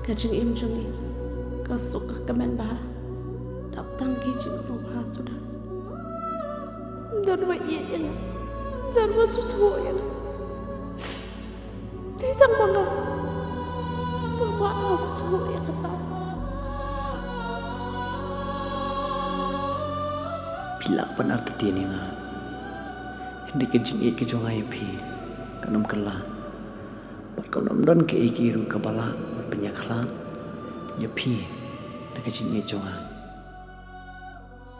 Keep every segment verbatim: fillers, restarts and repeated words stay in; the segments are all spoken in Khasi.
Ka jingim jong ngi ka suk ka kmen bha. Dap tang ki jingsngewbha suda. Don ba ïeit ïa nga, don ba sngewthuh ïa nga. Te tang ba nga, ba ma nga sngewthuh ïa kata. Phi lah ban artatien ïa nga, hynrei ka jingïeit ka jong nga ïa phi kan ym kylla. Bad kan ym don kaei kaei ruh kaba lah ban pynïakhlad ïa phi da ka jingïeit jong nga.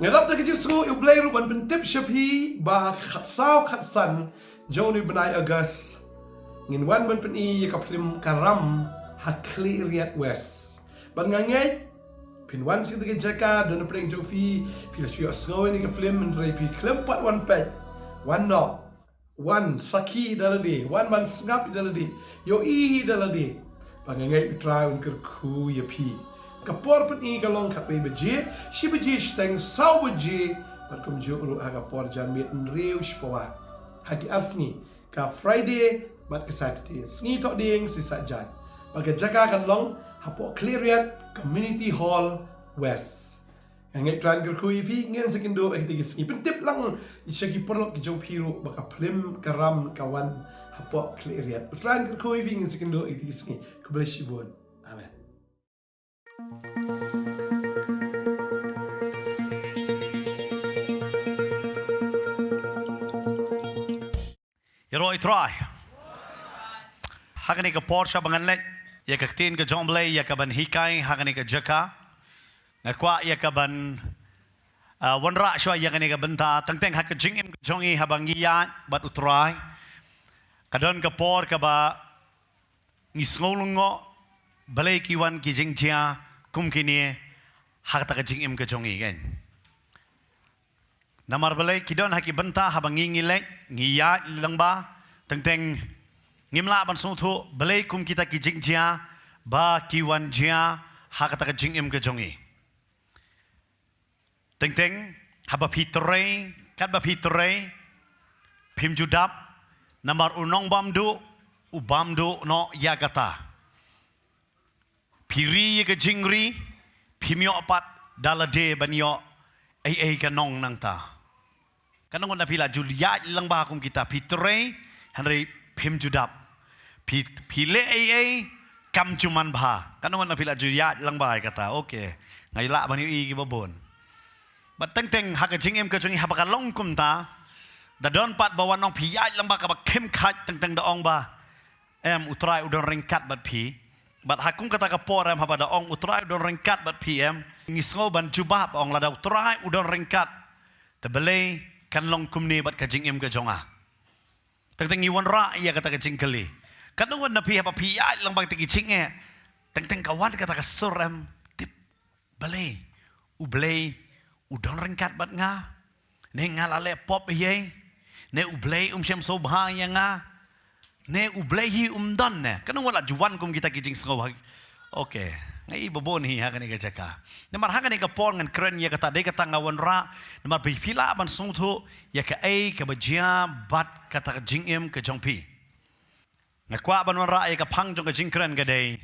Nga dap da ka jingsngew ïa U Blei ruh ban pyntip sha phi ba ha ka khatsaw khatsan jong une u bnai August ngin wan ban pyni ïa ka phlim Ka Ram ha Khliehriat West. Bad nga ngeit phin wan sha kata ka jaka, don napdeng jong phi, phi la shu ïohsngew ïa kane ka phlim, hynrei phi khlem pat wan peit, wan noh, wan sakhi da lade, wan ban sngap da lade, ïohi da lade. Ba nga ngeit U Trai un kyrkhu ïa phi. Ka por pyni ka long khatwei baje, shi baje shiteng, saw baje, bad kumjuh ruh ha ka por janmiet hynriew shi pawa. Ha ki ar sngi, ka Friday bad ka Saturday, sngi Thohdieng, sngi Saitjaiñ. Bad ka jaka kan long hapoh Khliehriat Community Hall West. Nga ngeit U Trai un kyrkhu ïa phi, ngin sa ïakynduh ha kito ki sngi. Pyntip lang sha ki paralok ki jong phi ruh ba ka phlim Ka Ram ka wan hapoh Khliehriat. U Trai un kyrkhu ïa phi, ngin sa ïakynduh ha kito ki sngi. Khublei shibun. Amen. Ïaroh ïa U Trai. Ha kane ka por sha ba ngan leit ïa ka ktien ka jong U Blei ïa ka ban hikai ha kane ka jaka, nga kwah ïa ka ban, ah, wanrah shuwa ïa kane ka bynta. Teng teng ha ka jingim ka jong ngi haba ngi ïaid bad U Trai, ka don ka por kaba ngi sngew lyngngoh balei ki wan ki jingjia kum kine ha kata ka jingim ka jong ngi, kan? Namar balei ki don ha ki bynta haba ngi ngi leit, ngi ïaid lyngba, teng teng ngim lah ban sngewthuh balei kum kita ki jingjia ba ki wan jia ha kata ka jingim ka jong ngi. Teng teng haba phi trei, katba phi trei, phim ju dap, namar u nongbamduh u bamduh noh ïa kata. Phi ri ïa ka jingri, phim ïoh pat da lade ban ïoh ei ei ka nong nangta. Ka nongot na phi la ju ïaid lyngba kum kita, phi trei, hynrei phim ju dap. Phi, phi leh ei ei, kam ju man bha. Ka nongot na phi la ju ïaid lyngba ïa kata. Okay. Nga lah ban ïohi kiba bun. Bad teng teng ha ka jingim ka jong ngi haba ka long kumta, da don pat ba wan ong phi ïaid lyngba kaba khim khait, teng teng da ong ba, em, U Trai u don ryngkat bad phi. Bad ha kum kata ka por, em, haba da ong U Trai u don ryngkat bad phi, em, ngi sngew ban jubab, ong, lada U Trai u don ryngkat, te balei kan long kumne bad ka jingim ka jong nga? Teng teng ngi wanrah ïa kata ka jingkylli. Ka nongot na phi haba phi ïaid lyngba kata ki jingeh, teng teng ka wan kata ka sur, em, tip, balei U Blei u don ryngkat bad nga? Ne nga la leh pop ei ei? Ne U Blei um shem sngewbha ïa nga? Ne U Blei hi um don ne? Ka nongot la ju wan kum kita ki jingsngew ha. Okay. Nga i ba bun hi ha kane ka jaka. Namar ha kane ka por ngan kren ïa kata, dei kata nga wanrah. Namar phi, phi lah ban sngewthuh ïa kaei kaba jia bad kata ka jingim ka jong phi. Nga kwah ban wanrah ïa ka phang jong ka jingkren ka dei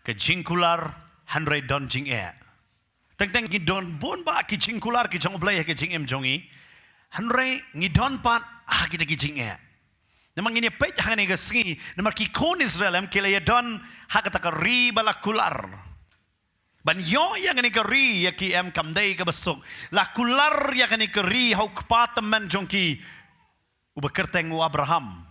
ka jingkular hynrei don jingeh. Teng teng ngi don bun bah ki jingkular ki jong U Blei ha ki jingim jong ngi. Hynrei ngi don pat ha kita ki jingeh. Namar ngin ïa peit ha kane ka sngi, namar ki khun Israel, em, ki la ïa don ha kata ka ri ba la kular. Ban ïoh ïa kane ka ri ïa ki, em, kam dei kaba suk. La kular ïa kane ka ri ha u kpa tymmen jong ki, uba kyrteng u Abraham.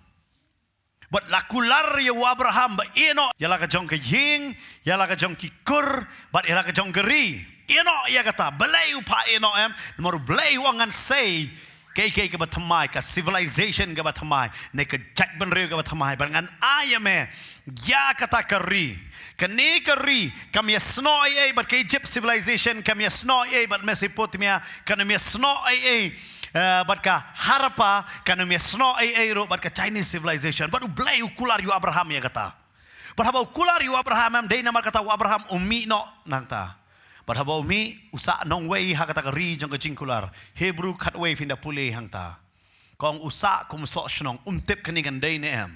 Bad la kular ïa u Abraham ba ïeh noh ïa la ka jong ka ïing, ïa la ka jong ki kur, bad ïa la ka jong ka ri. Ïeh noh ïa kata, balei u phah ïeh noh, em? Namar U Blei u ong ngan sei kaei kaei kaba thymmai, ka civilization kaba thymmai, ne ka jaitbynriew kaba thymmai, bad ngan ai ïa me ïa kata ka ri. Kane ka ri kam ïasnoh ei ei bad ka Egypt civilization, kam ïasnoh ei ei bad Mesopotamia, kam ïasnoh ei ei, eh, bad ka Harappa, kam ïasnoh ei ei ruh bad ka Chinese civilization. Bad U Blei u kular ïa u Abraham ïa kata. Bad haba u kular ïa u Abraham, em, dei namar kata u Abraham u mih noh nangta. Bad haba u mih, u sah nongwei ha kata ka ri jong ka jingkular. Hebru khatwei phin da pule hangta. Ka ong u sah kum u soh shnong, um tip kane kan dei ne em.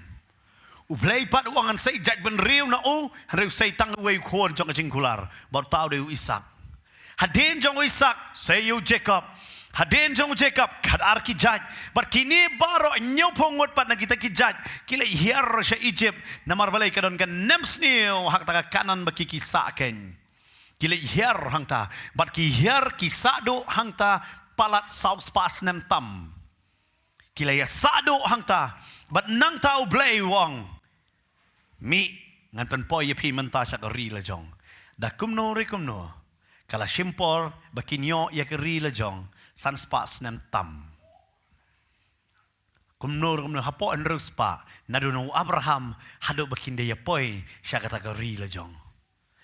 U Blei pat u ong ngan sei jaitbynriew na u, hynrei u sei tang uwei u khun jong ka jingkular. Bad uta u dei u Isaak. Hadien jong u Isaak, sei ïa u Jakob. Hadien jong u Jakob, khatar ki jait. Bad kine baroh hynñiewphew ngut pat na kita ki jait ki leit hiar sha Ijipt. Namar balei? Ka don ka nemsniew ha kata ka Kanaan ba ki ki sah keiñ. Ki leit hiar hangta. Bad ki hiar ki sah duh hangta palat saw spah snem tam. Ki la ïa sah duh hangta. Bad nangta U Blei u ong, mih, ngan pynpoi ïa phi mynta sha ka ri la jong. Da kumno re kumno, ka la shim por ba kin ïoh ïa ka ri la jong san spah snem tam. Kumno re kumno, hapoh hynriew spah, naduh na u Abraham haduh ba kin da ïa poi sha kata ka ri la jong.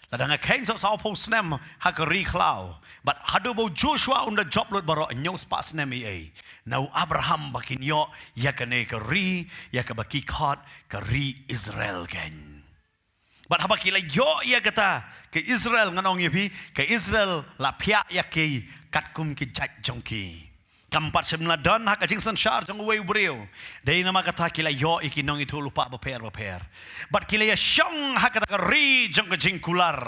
Lada nga kheiñ, sa sawphew snem ha ka ri khlaw. Bad haduh ba u Joshua un da jop lut baroh hynñiew spah snem ei ei. Na u Abraham ba kin ïoh ïa kane ka ri, ïa kaba ki khot ka ri Israel keiñ. Bad haba ki la ïoh ïa kata ka Israel, ngan ong ïa phi, ka Israel la phiah ïa ki katkum ki jait jong ki. Kam pat shym la don ha ka jingsynshar jong uwei u briew. Dei namar kata ki la ïoh ïa ki nongïathuhlypa bapher bapher. Bad ki la ïa shong ha kata ka ri jong ka jingkular.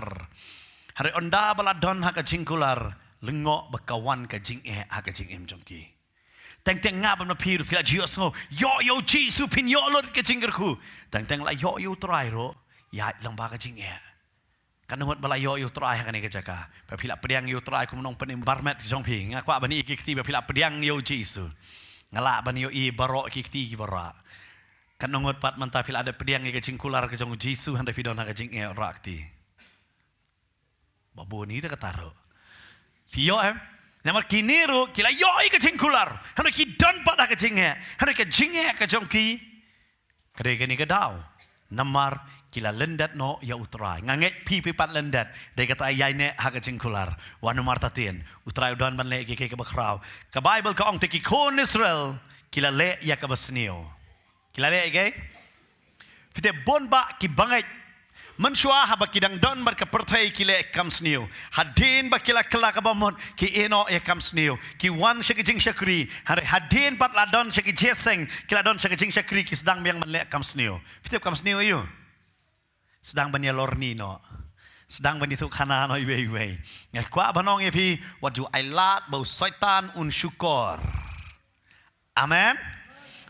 Hynrei ynda ba la don ha ka jingkular, lyngngoh ba ka wan ka jingeh ha ka jingim jong ki. Teng teng nga bad ma phi ruh phi la ju ïohsngew, ïoh ïa u Jisu phin ïoh lut ka jingkyrkhu. Teng teng la ïoh ïa u Trai ruh, ïaid lang bad ka jingeh. Katno ngut ba la ïoh ïa u Trai ha kane ka jaka? Ba phi la pdiang ïa u Trai kum u nongpynim barmet jong phi. Nga kwah ban ïa ki kti ba phi la pdiang ïa u Jisu. Nga lah ban ïohi baroh ki kti kiba rah. Katno ngut pat mynta phi la dep pdiang ïa ka jingkular ka jong u Jisu hynda phi don ha ka jingeh rah kti? Ba bun hi da kata ruh. Phi ïoh em? Namar kine ruh ki la ïoh ïa ka jingkular. Hynrei ki don pat ha ka jingeh. Hynrei ka jingeh ka jong ki ka dei kane ka daw. Namar ki la lyndet noh ïa u Trai. Nga ngeit phi phi pat lyndet. Dei kata ïaineh ha ka jingkular. Wat namar ta tien. U Trai u don ban leh kiei kiei kiba khraw. Ka Baibl ka ong te ki khun Israel ki la leh ïa kaba sniew. Ki la leh ïa kiei? Phi tip bun bah ki bangeit. Mynshuwa haba ki dang don bad ka pyrthei ki leh kam sniew. Hadien ba ki la kylla kaba mut ki ïeh noh ïa kam sniew. Ki wan sha ka jingshakri. Hynrei hadien pat la don sha ka jingïaseng, ki la don sha ka jingshakri, ki sdang biang ban leh kam sniew. Phi tip kam sniew aïu? Sdang ban ïalorni noh. Sdang ban ïathuhkhana noh iwei iwei. Nga kwah ban ong ïa phi, wat ju ailad ba u Soitan un shukor. Amen.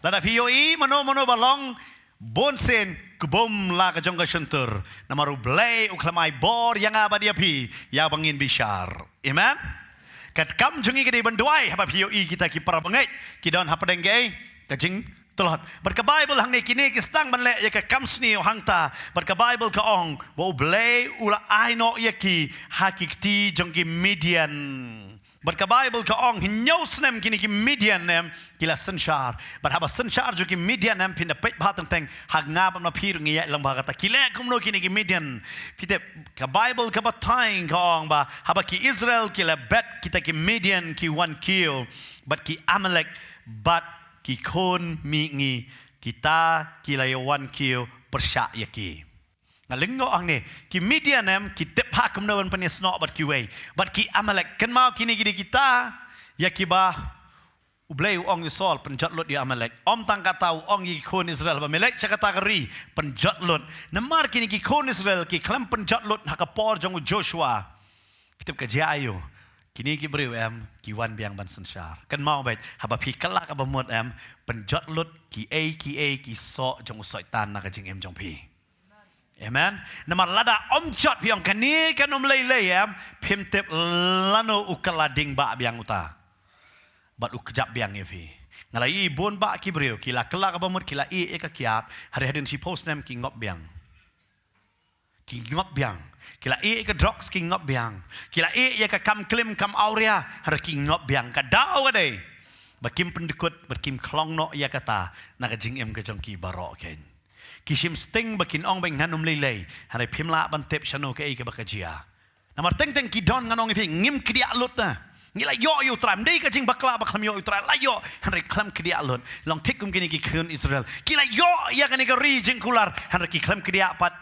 Lada phi ïohi mano mano ba long, bunsien kbum la ka jong ka shyntur. Namar U Blei u khlem ai bor ïa nga bad ïa phi ïa ba ngin bishar. Amen. Katkam jong ngi ka dei ban duwai haba phi ïohi kita ki para bangeit ki don hapdeng ka, ka jingtlot. Bad ka Baibl hangne kine ki sdang ban leh ïa ka kam sniew hangta. Bad ka Baibl ka ong ba U Blei u la ai noh ïa ki ha ki kti jong ki Midian. Bad ka Baibl ka ong hynñiew snem kine ki Midian em ki la synshar. Bad haba synshar jong ki Midian em, phin da peit bha teng teng, ha nga bad ma phi ruh ngi ïaid lang bha kata. Ki leh kumno kine ki Midian? Phi tip, ka Baibl kaba thaiñ ka ong ba haba ki Israel ki la bet kita ki Midian ki wan kiew bad ki Amalek bad ki khun mihngi, kita ki la ïa wan kiew pyrshah ïa ki. Nga lyngngoh hangne, ki Midian em ki tip ha kumno ban pynïasnoh bad kiwei. Bad ki Amalek, kynmaw kine ki dei kita ïa kiba U Blei u ong ïa u Saul, pynjot lut ïa u Amalek. Ym tang kata, u ong ïa ki khun Israel ba me leit sha kata ka ri, pynjot lut. Namar kine ki khun Israel ki khlem pynjot lut ha ka por jong u Joshua. Phi tip ka jia aïu? Kine ki briew em ki wan biang ban synshar. Kynmaw beit, haba phi kylla kaba mut em, pynjot lut kiei kiei ki soh jong u Soitan na ka jingim jong phi. Amen. Namar lada ym jot, phi ong kane kan ym lei lei em, phim tip lano u kylla ding bah biang uta. Bad u kjap biang ïa phi. Nga la ïohi bun bah ki briew ki la kylla kaba mut, ki la ïeh ïa ka kiad, hynrei hadien shiphew snem ki ngop biang. Ki ngop biang. Ki la ïeh ïa ka drugs, ki ngop biang. Ki la ïeh ïa ka kam klim kam awria, hynrei ki ngop biang. Ka daw ka dei ba kim pyndkut bad kim khlong noh ïa kata na ka jingim ka jong ki baroh keiñ. Ki shim sting ba kin ong ba ngan ym lei lei, hynrei phim lah ban tip shano kaei kaba ka jia. Namar teng teng ki don, ngan ong ïa phi, ngim kdiah lut na. Ngi la ïoh ïa u Trai, ym dei ka jingbakla ba khlem ïoh ïa u Trai, la ïoh, hynrei khlem kdiah lut. Long thik kum kine ki khun Israel. Ki la ïoh ïa kane ka ri jingkular, hynrei ki khlem kdiah pat.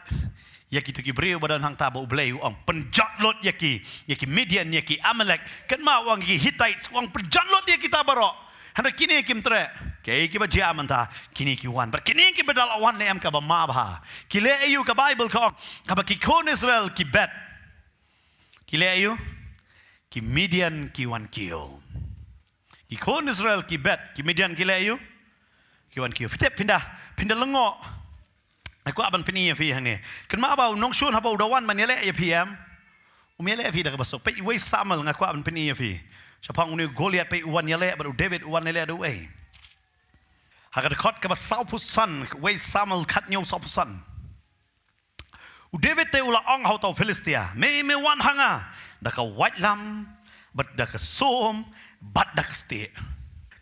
Ïa kito ki briew ba don hangta ba U Blei u ong pynjot lut ïa ki, ïa ki Midian, ïa ki Amalek. Kynmaw u ong ïa ki Hittite, u ong pynjot lut ïa kita baroh. Hynrei kine kim treh. Kiei kiba jia mynta, kine ki wan. Bad kine kiba da la wan ne em kaba ma bha. Ki leh aïu? Ka Baibl ka ong, haba ki khun Israel ki bet, ki leh aïu? Ki Midian ki wan kiew. Ki khun Israel ki bet, ki Midian ki leh aïu? Ki wan kiew. Phi tip, phin da, phin da lyngngoh. Nga kwah ban pyni ïa phi hangne. Kynmaw ba u nongshun haba u da wan ban ïaleh ïa phi em, um ïaleh ïa phi da kaba suk. Peit wei Samuel, nga kwah ban pyni ïa phi. Shaphang une u Goliath, peit u wan ïaleh bad u David u wan ïaleh da uei? Ha ka dkhot kaba sawphew san, wei Samuel khathynñiew sawphew san. U David te u la ong ha uta u Philistia, me, me wan ha nga da ka waitlam bad da ka sum bad da ka stieh.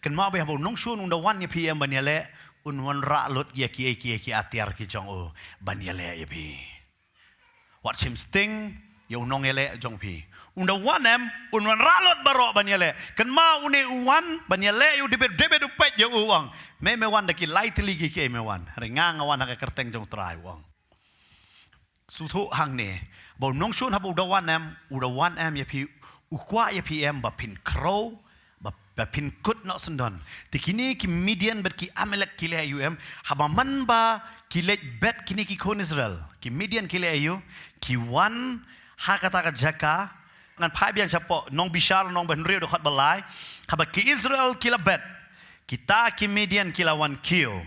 Kynmaw ba haba u nongshun un da wan ïa phi em ban ïaleh, un wanrah lut ïa kiei kiei ki atiar ki jong u ban ïaleh ïa phi. Wat shim sting ïa u nongïaleh jong phi. Un da wan em, un wanrah lut baroh ban ïaleh. Kynmaw une u wan ban ïaleh ïa u David, David u peit ïa u, u ong, me, me wan da ki lai tylli ki kiei me wan? Hynrei nga, nga wan ha ka kyrteng jong u Trai, u ong. Sngewthuh hangne ba u nongshun haba u da wan em, u da wan em ïa phi, u kwah ïa phi em ba phin khrew, ba, ba phin kut noh syndon. Te kine ki Midian bad ki Amalek ki leh aïu em? Haba man ba ki leit bet kine ki khun Israel, ki Midian ki leh aïu? Ki wan ha kata ka jaka. Ngan phai biang shapoh Nongbishar, Nongbahynriew, dkhot ba lai. Haba ki Israel ki la bet, kita ki Midian ki la wan kiew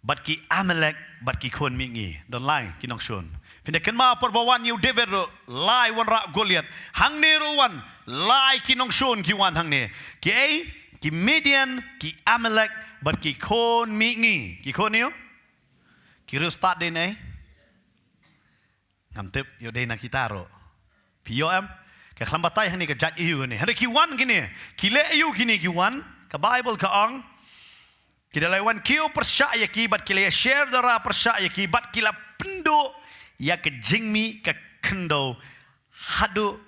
bad ki Amalek bad ki khun mihngi. Don lai ki nongshun. Phin da kynmaw por ba wan ïa u David ruh, lai wanrah Goliath. Hangne ruh wan, lai ki nongshun ki wan hangne. Kiei? Ki Midian, ki Amalek bad ki khun mihngi. Ki khun ïa u? Ki riewstad dei ne? Ngam tip, ïoh dei na kita ruh. Phi ïoh em? Ka khlam batai hangne ka jait aïu hangne. Hynrei ki wan kine. Ki leh aïu kine ki wan? Ka Baibl ka ong, ki da la wan kiew pyrshah ïa ki bad ki la ïasher dara pyrshah ïa ki bad ki la pynduh ïa ka jingmih ka khyndew haduh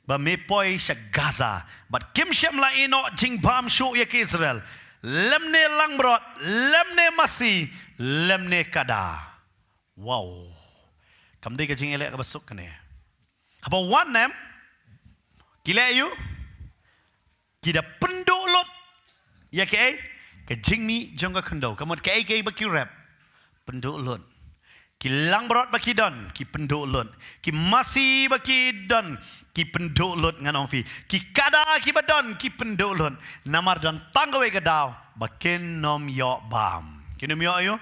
ba me poi sha Gaza. Bad kim shym la ïeh noh jingbam shuh ïa ki Israel, lymne langbrot, lymne masi, lymne kada. Wow. Kam dei ka jingïaleh kaba suk kane. Haba wan em, ki leh aïu? Ki da pynduh lut ïa kaei? Ka jingmih jong ka khyndew. Ka mut kaei kaei ba ki rep, pynduh lut. Ki langbrot ba ki don, ki pynduh lut. Ki masi ba ki don, ki pynduh lut, ngan ong phi. Ki kada kiba don, ki pynduh lut. Namar don tang kawei ka daw ba kin ym ïoh bam. Kin ym ïoh aïu?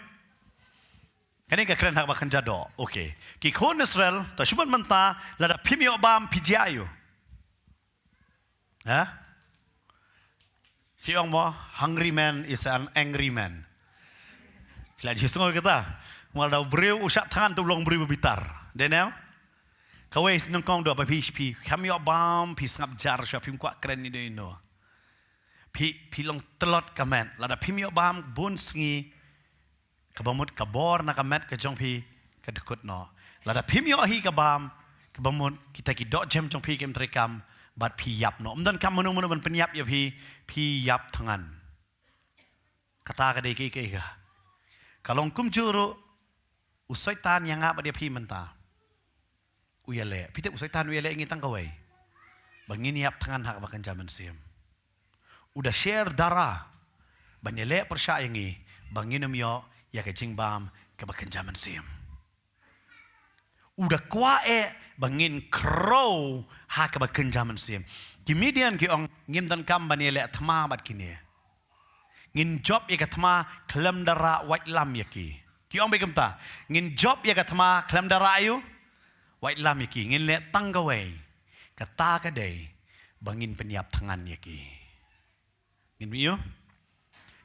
Kane ka kren ha kaba kynja doh. Okay. Ki khun Israel, to shu mut mynta, lada phim ïoh bam phi jia aïu? Ha? Shu ong mo, hungry man is an angry man. Phi la ju sngew kata? Mo lada u briew u shah thngan te u long briew ba bitar. Dei ne em? Kawei nyngkong doh ba phi, phi kham ïoh bam, phi sngap jar, shu phim kwah kren ïano ïano. Phi, phi long tlot ka met. Lada phim ïoh bam bun sngi, kaba mut ka bor na ka met ka jong phi ka dkut noh. Lada phim ïoh hi ka bam, kaba mut kita ki dohjem jong phi kim treikam bad phi ïap noh. Ym don kam mano mano ban pynïap ïa phi, phi ïap thngan. Kata ka dei kaei kaei ka. Ka long kumjuh ruh u Soitan ïa nga bad ïa phi mynta. U ïaleh. Phi tip u Soitan u ïaleh ngi tang kawei. Ba ngin ïap thngan ha kaba kynja mynsiem. U da sher dara ban ïaleh pyrshah ïa ngi ba ngin ym ïoh ïa ka jingbam kaba kynja mynsiem. U da kwah eh ba ngin khrew ha kaba kynja mynsiem. Ki Midian ki ong, ngim donkam ban ïaleh thma bad kine. Ngin jop ïa ka thma khlem da rah waitlam ïa ki. Ki ong beit kumta, ngin jop ïa ka thma khlem da rah aïu? Waitlam ïa ki. Ngin leh tang kawei. Kata ka dei ba ngin pynïap thngan ïa ki. Ngin mih ïa u.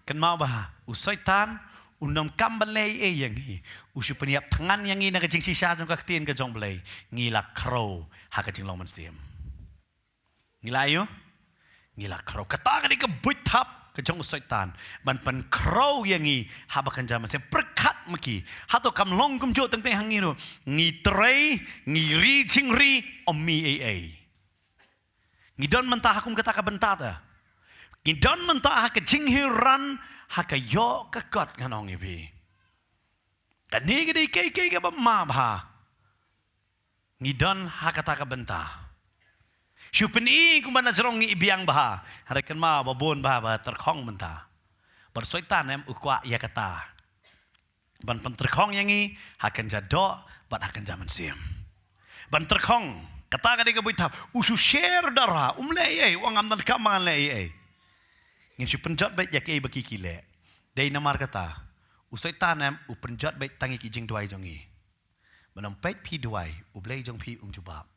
Kynmaw ba u Soitan un ym kam ban leh ei ei ïa ngi. U shu pynïap thngan ïa ngi na ka jingshisha jong ka ktien ka jong U Blei. Ngi la khrew ha ka jinglong mynsiem. Ngi la ïa u. Ngi la khrew. Kata ka dei ka buit thap ka jong u Soitan ban pynkhrew ïa ngi ha ba kynja mynsiem. Pyrkhat ma ki. Hato kam long kumjuh teng teng ha ngi ruh? Ngi trei, ngi ri jingri, ym mih ei ei. Ngi don mynta ha kum kata ka bynta te. Ngi don mynta ha ka jinghiar, ha ka ïoh ka kot, ngan ong ïa phi. Kane ka dei kaei kaei kaba ma bha. Ngi don ha kata ka bynta. Shu pyni kumba na jrong ngi i biang bha. Hynrei kynmaw ba bun bha ba tyrkhong mynta. Bad u Soitan em u kwah ïa kata ban pyntyrkhong ïa ngi ha ka jingdoh bad ha ka jingmynsiem. Ban tyrkhong, kata ka dei ka buit thap. U shu sher dara, um leh ei ei, u ong ngam donkam ban leh ei ei. Ngin shu pynjot beit ïa kiei ba ki ki leh. Dei namar kata, u Soitan em u pynjot beit tang ïa ki jingduwai jong ngi. Ban ong peit phi duwai, U Blei jong phi um jubab.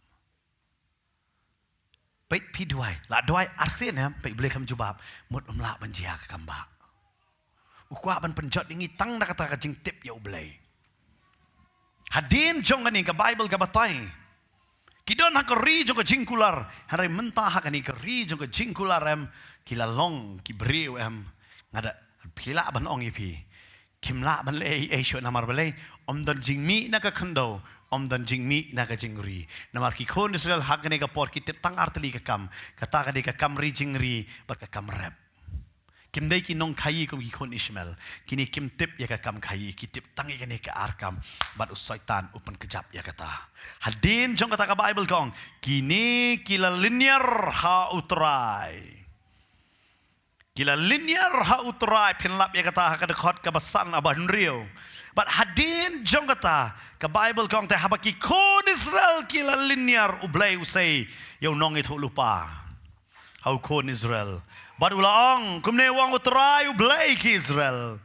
Peit phi duwai, la duwai arsien em, peit U Blei kam jubab, mut um lah ban jia ka kam ba. U kwah ban pynjot ïa ngi tang da kata ka jingtip ïa U Blei. Hadien jong kane ka Baibl ka batai, ki don ha ka ri jong ka jingkular, hynrei mynta ha kane ka ri jong ka jingkular em, ki la long ki briew em, nga da, phi lah ban ong ïa phi, kim lah ban leh ei ei shuh namar balei, ym don jingmih na ka khyndew, ym don jingmih na ka jingri. Namar ki khun Israel ha kane ka por ki tip tang artylli ka kam, kata ka dei ka kam ri jingri bad ka kam rep. Kim dei ki nongkhaïi kum ki khun Ishmael. Kine kim tip ïa ka kam khaïi, ki tip tang ïa kane ka ar kam. Bad u Soitan u pynkjap ïa kata. Hadien jong kata ka Baibl ka ong, kine ki la lynñiar ha U Trai. Ki la lynñiar ha U Trai, phin lap ïa kata ha ka dkhot kaba san, ah, ba hynriew. Bad hadien jong kata ka Baibl ka ong te haba ki khun Israel ki la lynñiar, U Blei u sei ïa u nongïathuhlypa ha u khun Israel. Bad u la ong, kumne u ong U Trai U Blei ki Israel.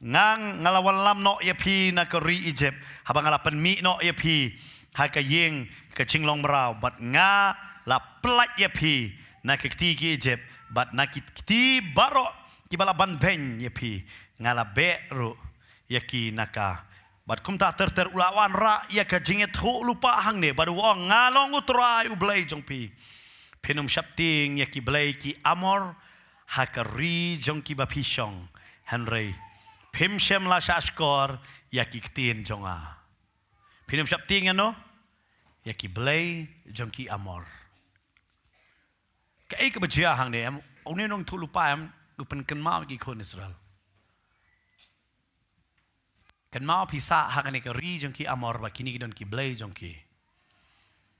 Nga, nga la wanlam noh ïa phi na ka ri Egypt, haba nga la pynmih noh ïa phi ha ka ïing ka jinglong mraw, bad nga la pyllait ïa phi na ka kti ki Egypt, bad na ki kti baroh kiba la ban beiñ ïa phi, nga la beh ruh ïa ki na ka. Bad kumta ter ter u la wanrah ïa ka jingïathuhlypa hangne, bad u ong, nga long U Trai U Blei jong phi. Phin ym sheptieng ïa ki blei ki Amor ha ka ri jong ki ba phi shong, hynrei phim shym la shahshkor ïa ki ktien jong nga. Phin ym sheptieng ïa no, ïa ki blei jong ki Amor. Kaei kaba jia hangne em, une u nongïathuhlypa em, u pynkynmaw ïa ki khun Israel. Kynmaw phi sah ha kane ka ri jong ki Amor, bad kine ki don ki blei jong ki.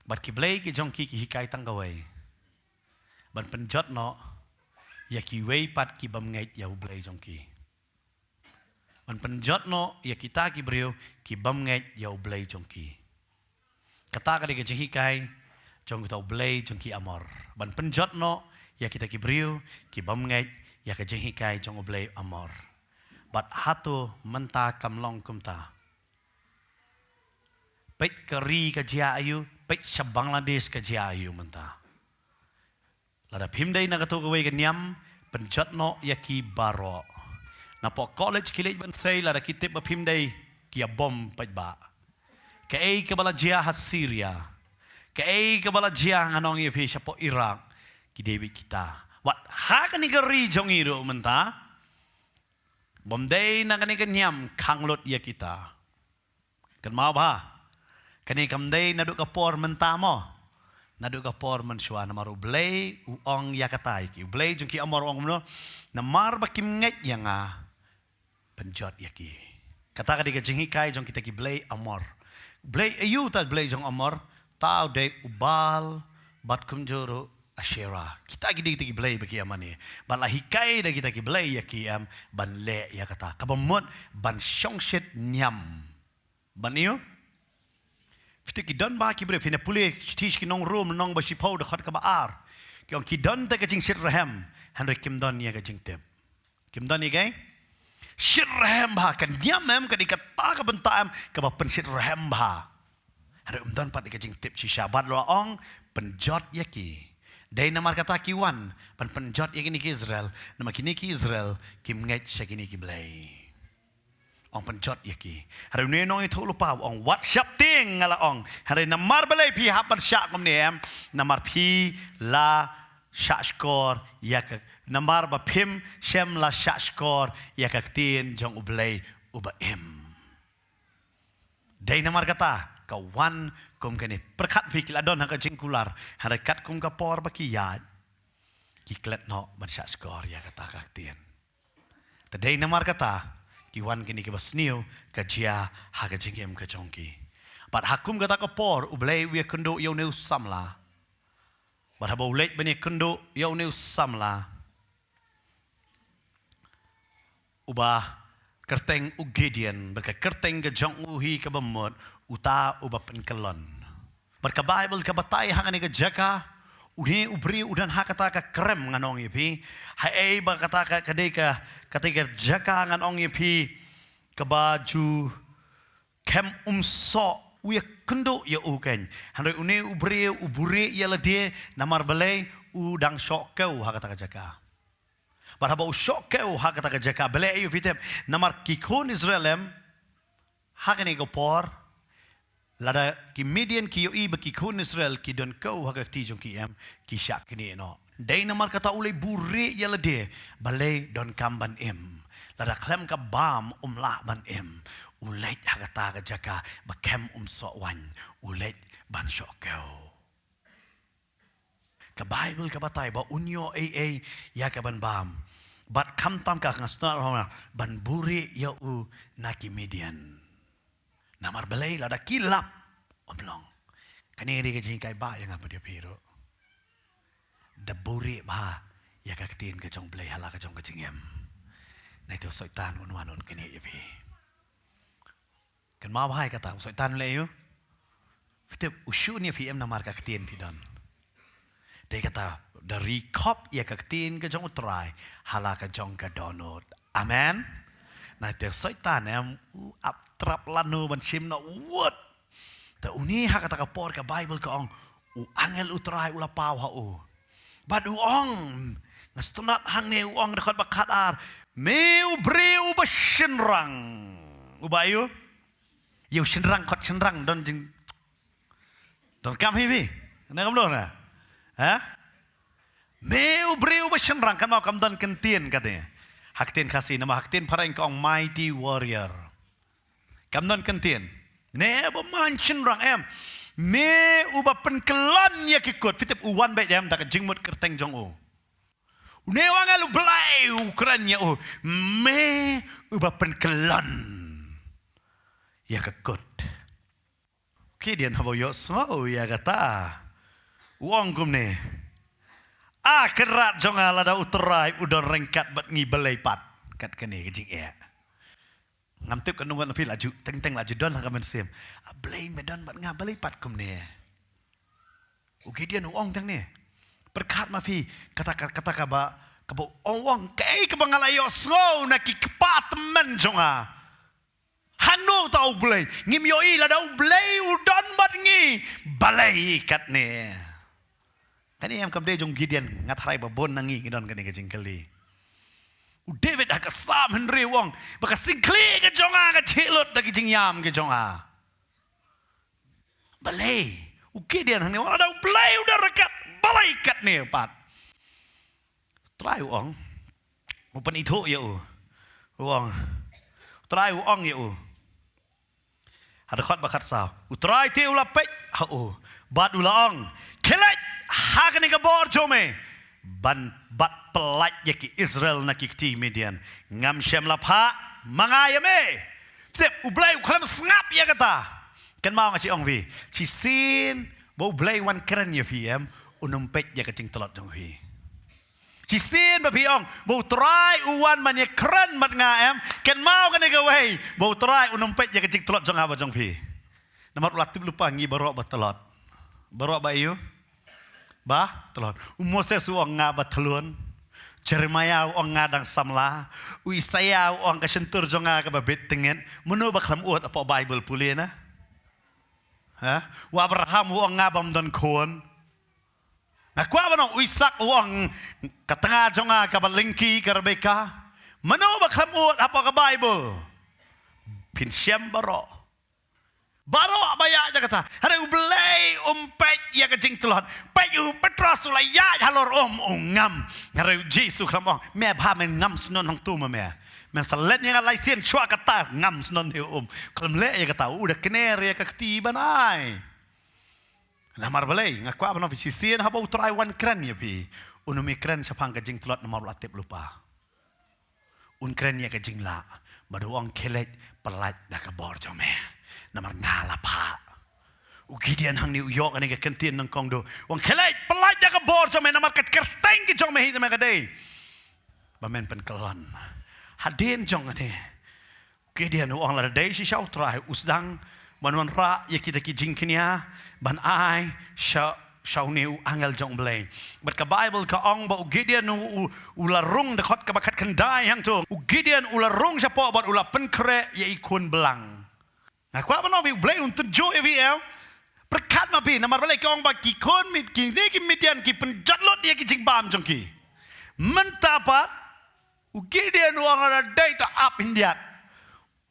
Bad ki blei ki jong ki ki hikai tang kawei. Ban pynjot noh ïa kiwei pat ki bym ngeit ïa U Blei jong ki. Ban pynjot noh ïa kita ki briew ki bym ngeit ïa U Blei jong ki. Kata ka dei ka jinghikai jong kita u blei jong ki Amor. Ban pynjot noh ïa kita ki briew ki bym ngeit ïa ka jinghikai jong u blei Amor. Bad hato mynta kam long kumta? Peit ka ri ka jia aïu, peit sha Bangladesh ka jia aïu mynta. Lada phim dei na kato kawei ka niam, pynjot noh ïa ki baroh. Napoh college ki leit ban sei, lada ki tip ba phim dei, ki ïa bom paidbah. Kaei kaba la jia ha Syria, kaei kaba la jia, ngan ong ïa phi, shapoh Iraq, ki dei beit kita. Wat ha kane ka ri jong ngi ruh mynta, bym dei na kane ka niam khang lut ïa kita. Kynmaw bha. Kane kam dei naduh ka por mynta mo, naduh ka por mynshuwa, namar u Blei u ong ïa kata ïa ki. U Blei jong ki Amor u ong kumno? Namar ba kim ngeit ïa nga, pynjot ïa ki. Kata ka dei ka jinghikai jong kita ki blei Amor. Blei aïu ta blei jong Amor? Ta u dei u Baal bad kumjuh ruh Asherah. Kita ki dei kita ki blei ba ki ïa mane. Bad la hikai da kita ki blei ïa ki em ban leh ïa kata. Kaba mut ban shongshit niam. Ban ïoh. Phi tip ki don bha ki briew, phin ïa pule shithi sha ki nong Rom, lynnong ba shiphew, dkhot kaba ar. Ki ong ki don te ka jingshitrhem, hynrei kim don ïa ka jingtip. Kim don ïa ka shit rhem bha, ka niam em, ka dei kata ka bynta em kaba pynshit rhem bha. Hynrei ym don pat ïa ka jingtip shisha, bad la ong pynjot ïa ki. Dei namar kata ki wan ban pynjot ïa kine ki Israel, namar kine ki Israel kim ngeit sha kine ki blei. Ong pynjot ïa ki. Hynrei une u nongïathuhlypa u ong wat sheptieng, nga la ong. Hynrei namar balei phi hap ban shah kumne em? Namar phi la shahshkor ïa ka, namar ba phim shym la shahshkor ïa ka ktien jong U Blei uba im. Dei namar kata ka wan kum kane. Pyrkhat phi, ki la don ha ka jingkular, hynrei katkum ka por ba ki ïaid, ki klet noh ban shahshkor ïa kata ka ktien. Te dei namar kata ki wan kine kiba sniew ka jia ha ka jingim ka jong ki. Bad ha kum kata ka por U Blei u ïakynduh ïa une u samla. Bad haba u leit ban ïakynduh ïa une u samla, uba kyrteng u Gideon, bad ka kyrteng ka jong u hi kaba mut, uta uba pynkyllon. Bad ka Baibl ka batai ha kane ka jaka, une u briew u don ha kata ka krem, ngan ong ïa phi. Haei ba kata ka, ka dei ka, kata ka jaka, ngan ong ïa phi, kaba ju khlem um soh u ïakynduh ïa u kein. Hynrei une u briew u buhrieh ïa lade, namar balei? U dang shoh kew ha kata ka jaka. Bad haba u shoh kew ha kata ka jaka, balei ïa phi tip? Namar ki khun Israel em, ha kane ka por, lada ki Midian ki ïohi ba ki khun Israel ki don kew ha ka kti jong ki em, ki shah knieh noh. Dei namar kata u leit buhrieh ïa lade, balei? Donkam ban im. Lada khlem ka bam um lah ban im. U leit ha kata ka jaka ba khlem um soh waiñ, u leit ban shoh kew. Ka Baibl ka batai ba un ïoh ei ei ïa ka ban bam. Bad khamtam ka, nga sngewthuh, ban buhrieh ïa u na ki Midian. Namar balei? Lada ki lap, ym long. Kane ka dei ka jinghikai ba ïa nga bad ïa phi ruh. Da buhrieh bha ïa ka ktien ka jong U Blei ha la ka jong ka jingim, nangta u Soitan un wan un knieh ïa phi. Kynmaw bha ïa kata, u Soitan u leh aïu? Phi tip, u shun ïa phi em namar ka ktien phi don. Dei kata, da ri khop ïa ka ktien ka jong U Trai ha la ka jong ka dohnud. Amen. Nangta u Soitan em, u ap trap lano ban shim noh wut. Te une ha kata ka por ka Baibl ka ong, u angel U Trai u la paw ha u. Bad u ong, nga sngewtynnat hangne, u ong, dkhot ba khatar, me u briew uba shynrang. Uba aïu? Ïa u shynrang, khot shynrang, don jing, donkam hi phi? Nangta kam don na? Ha? Me u briew uba shynrang, kynmaw kam don kyntien kata. Ha ktien Khasi, namar ha ktien phareng ka ong mighty warrior. Kam don kyntien. Ne ba man shynrang em. Me uba pynkyllon ïa ki kut. Phi tip u wan beit em da ka jingmut kyrteng jong u. Une u angel U Blei u kren ïa u. Me uba pynkyllon ïa ka kut. Gideon haba u ïohsngew ïa kata, u ong kumne. A kynrad jong nga, lada U Trai u don ryngkat bad ngi, balei pat kat kane ka jingeh? Ngam tip katno ngan phi la ju teng teng la ju don ha ka mynsiem. A Blei me don bad nga, balei pat kumne? U Gideon u ong tang ne. Pyrkhat ma phi kata ka, kata kaba, kaba u ong, ong kaei kaba nga la ïohsngew na ki kpa tymmen jong nga. Hangno ta U Blei? Ngim ïohi, lada U Blei u don bad ngi, balei katne? Kane em kam dei jong Gideon, nga tharai ba bun na ngi ngi don kane ka jingkylli. U David ha ka Salm hynriew u ong, ba ka singkhlieh ka jong nga ka jhieh lut da ki jingïam ki jong nga. Balei? U Gideon hangne u ong, lada U Blei u don ryngkat, balei katne pat? Trai u ong, u pynithuh ïa u. U ong, Trai u ong ïa u. Ha dkhot ba khatsaw, U Trai te u la peit ha u, bad u la ong, khie leit ha kane ka bor jong me, ban, bad pyllait ïa ki Israel na ki kti Midian. Ngam shym la phah ma nga ïa me. Tip, U Blei u khlem sngap ïa kata. Kynmaw nga shu ong phi, shisien ba U Blei wan kren ïa phi em, un ym peit ïa ka jingtlot jong phi. Shisien ba phi ong ba U Trai u wan ban ïakren bad nga em, kynmaw kane kawei, ba U Trai un ym peit ïa ka jingtlot jong nga bad jong phi. Namar u la tip lypa ngi baroh ba tlot. Baroh ba aïu? Ba tlot. U Moses u ong nga ba thlun. Jeremiah u ong nga dang samla. U Isaiah u ong ka shyntur jong nga kaba bit tyngit. Mano ba khlem ud hapoh Baibl, pule na? Ha? U Abraham u ong nga bym don khun. Nga kwah ban ong, u Isak u ong ka tnga jong nga kaba lyngkhi, ka Rebeka. Mano ba khlem ud hapoh ka Baibl? Phin shem baroh. Baroh ba ïaid ïa kata. Hynrei U Blei um peit ïa ka jingtlot. Peit, u Petros u la ïaid halor um, u ngam. Hynrei U Jisu khlem ong, me bha, men ngam shnong hangto ma me. Men sa len ïa nga lai sien shuwa kata, ngam shnong hi um. Khlem leh ïa kata, u da kner ïa ka kti ban ai. Namar balei? Nga kwah ban ong phi, shisien haba U Trai wan kren ïa phi, un ym ïakren shaphang ka jingtlot namar u la tip lypa. Un kren ïa ka jinglah, bad u ong khie leit pyllait da ka bor jong me. Namar nga la phah. U Gideon hangne u ïoh kane ka kyntien nyngkong, u ong, khie leit, pyllait da ka bor jong me, namar ka kyrteng ki jong me hi te me ka dei ba men pynkyllon. Hadien jong kane, u Gideon u ong, lada dei shisha U Trai, u sdang ban wanrah ïa kita ki jingkñia ban ai sha, sha une u angel jong U Blei. Bad ka Bible ka ong ba u Gideon u, u, u la rung, dkhot kaba khatkhyndai hangto, u Gideon u la rung shapoh bad u la pynkhreh ïa i khun blang. Nga kwah ban ong ïa phi, U Blei un tynjuh ïa phi, em. Pyrkhat ma phi, namar balei ka ong ba ki khun Mid-, kine ki Midian ki pynjot lut ïa ki jingbam jong ki. Mynta pat u Gideon u ong, lada dei to ap khyndiat.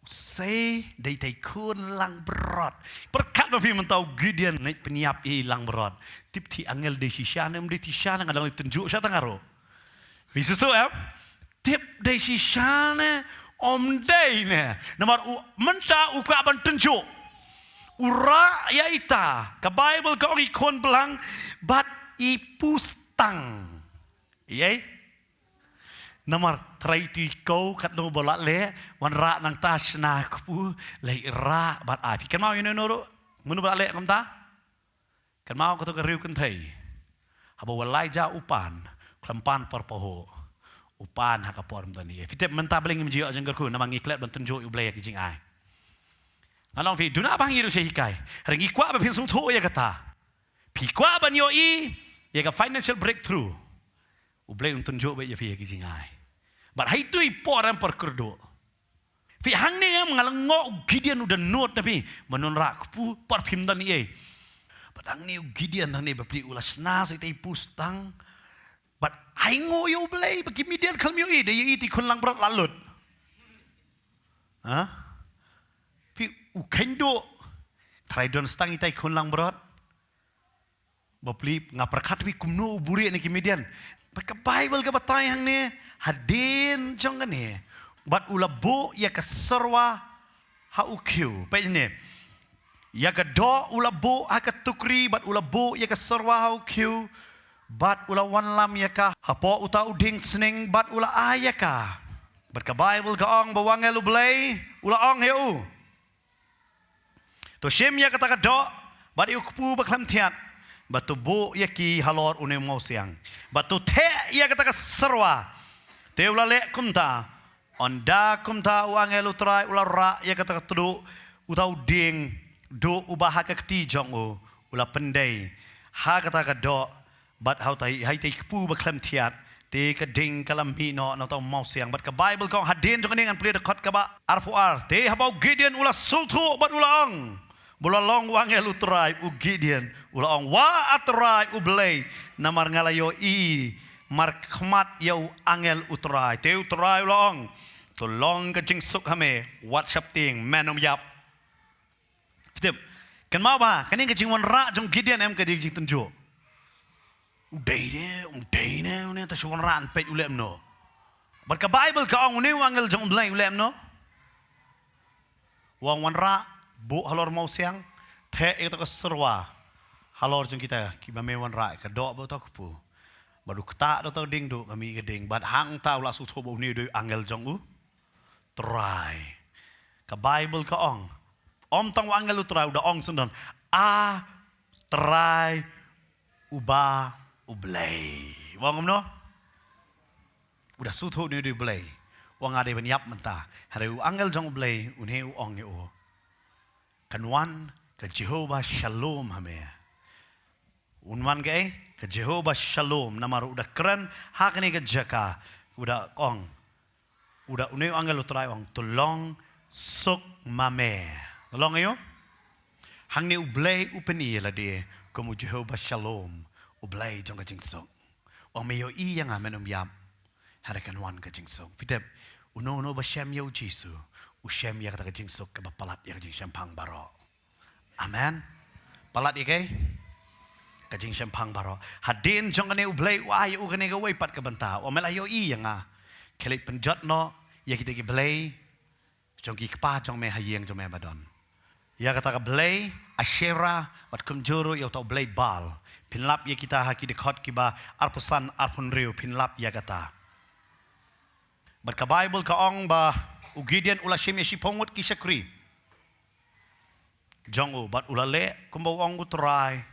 Sa dei tei khun langbrot. Pyrkhat ma phi, mynta u Gideon u pynïap ïa i langbrot. Tip, te angel dei shisha ne ym dei shisha ne, nga dang tynjuh sha tang aro. Phi sngewthuh, em? Tip, dei shisha ne ym dei ne. Namar u, mynta u kwah ban tynjuh. U rah ïa ita. Ka Bible ka ong i khun blang bad i pustang. Ïa. Namar trai tu i ko katno ba la leh, wanrah nangta shna kpu, leit rah bad ai. Phi kynmaw ïa uno uno ruh? Mano ba la leh kumta? Kynmaw kato ka riew kynthei. Haba u Elijah u pan, khlem pan por pahuh. U pan ha ka por ym don ei. Phi tip mynta balei ngim ju ïoh jingkyrkhu, namar ngi klet ban tynjuh ïa U Blei ïa ki jingai. Nga ong ïa phi, duna ba ngi ruh sha hikai. Hynrei ngi kwah ba phin sngewthuh ïa kata. Phi kwah ban ïohi ïa ka financial breakthrough, U Blei un tynjuh beit ïa phi ïa ki jingai. Bad ha itu i por, em, por kyrduh. Phi, hangne, em, nga la ong u Gideon u da nud na phi, ban wanrah kpu por phim don ei. Bad hangne u Gideon hangne bapli u la shna sa ita i pustang. Bad ainguh ïa U Blei ba ki Midian khlem ïohi, da ïohi ita i khun langbrot la lut. Ha? Phi, u kheiñ duh. Trai don stang ita i khun langbrot. Bapli, nga pyrkhat phi kumno u buhrieh na ki Midian. Bad ka Bible ka batai hangne, hadien jong kane, bad u la buh ïa ka serwa ha u khiew. Peit ne. Ïa ka doh u la buh ha ka tukri, bad u la buh ïa ka serwa ha u khiew, bad u la wanlam ïa ka hapoh uta u dieng sneng, bad u la ai ïa ka. Bad ka Bible ka ong ba u angel U Blei u la ong ha u, to shim ïa kata ka doh bad ïa u kpu ba khlem thiat, bad to buh ïa ki halor une u mawsiang, bad to theh ïa kata ka serwa. Te u la leh kumta. Ynda kumta u angel U Trai u la rah ïa kata ka tduh, uta u dieng duh uba ha ka kti jong u, u la pyndei ha kata ka doh, bad ha uta, ha ita i kpu ba khlem thiat, te ka ding ka la mih noh na uta u mawsiang. Bad ka Bible ka ong hadien jong kane, ngan pule dkhot kaba arphew ar. Te haba u Gideon u la sngewthuh bad u la ong, ba u la long u angel U Trai, u Gideon u la ong, wah, A Trai U Blei, namar nga la ïohi markhmat ïa u angel U Trai. Te U Trai u la ong, to long ka jingsuk ha me, wat sheptieng, men ym ïap. Phi tip, kynmaw ba kane ka jingwanrah jong u Gideon, em, ka dei jingtynjuh. U dei ne, u dei ne, une, ta shu wanrah, peit u leh kumno. Bad ka Bible ka ong une u angel jong U Blei u leh kumno. U ong, wanrah, buh halor mawsiang, theh ïa kata ka serwa halor jong kita kiba me wanrah, ka doh bad uta u kpu. Bad u ktah da uta u dieng duh, ka mih ka ding. Bad hangta u la sngewthuh ba une u dei u angel jong U Trai. Ka Bible ka ong, ym tang u angel U Trai, u da ong syndon, A Trai uba U Blei. U ong kumno? U da sngewthuh une u dei U Blei. U ong, nga dei ban ïap mynta. Hynrei u angel jong U Blei une u ong ïa u, kan wan ka Jehovah Shalom ha me. Un wan kaei? Ka Jehovah Shalom, namar u da kren ha kane ka jaka, u da ong, u da, une u angel U Trai u ong, to long suk ma me. Long aïu? Hangne U Blei u pyni ïa lade kum u Jehovah Shalom, U Blei jong ka jingsuk. U ong, me ïohi ïa nga, men ym ïap, hynrei kan wan ka jingsuk. Phi tip, uno uno ba shem ïa U Jisu, u shem ïa kata ka jingsuk kaba palat ïa ka jingshemphang baroh. Amen. Palat ïa kaei? Ka jingshemphang baroh. Hadien jong kane U Blei u ai ïa u kane kawei pat ka bynta. U ong, me la ïohi ïa nga, khie leit pynjot noh ïa kita ki blei jong ki kpa jong me ha ïing jong me ba don. Ïa kata ka blei Asherah, bad kumjuh ruh ïa uta u blei Baal. Phin lap ïa kita ha ki dkhot kiba arphew san, arphew hynriew, phin lap ïa kata. Bad ka Bible ka ong ba u Gideon u la shim ïa shiphew ngut ki shakri. jong u, bad u la leh kumba u ong u Trai.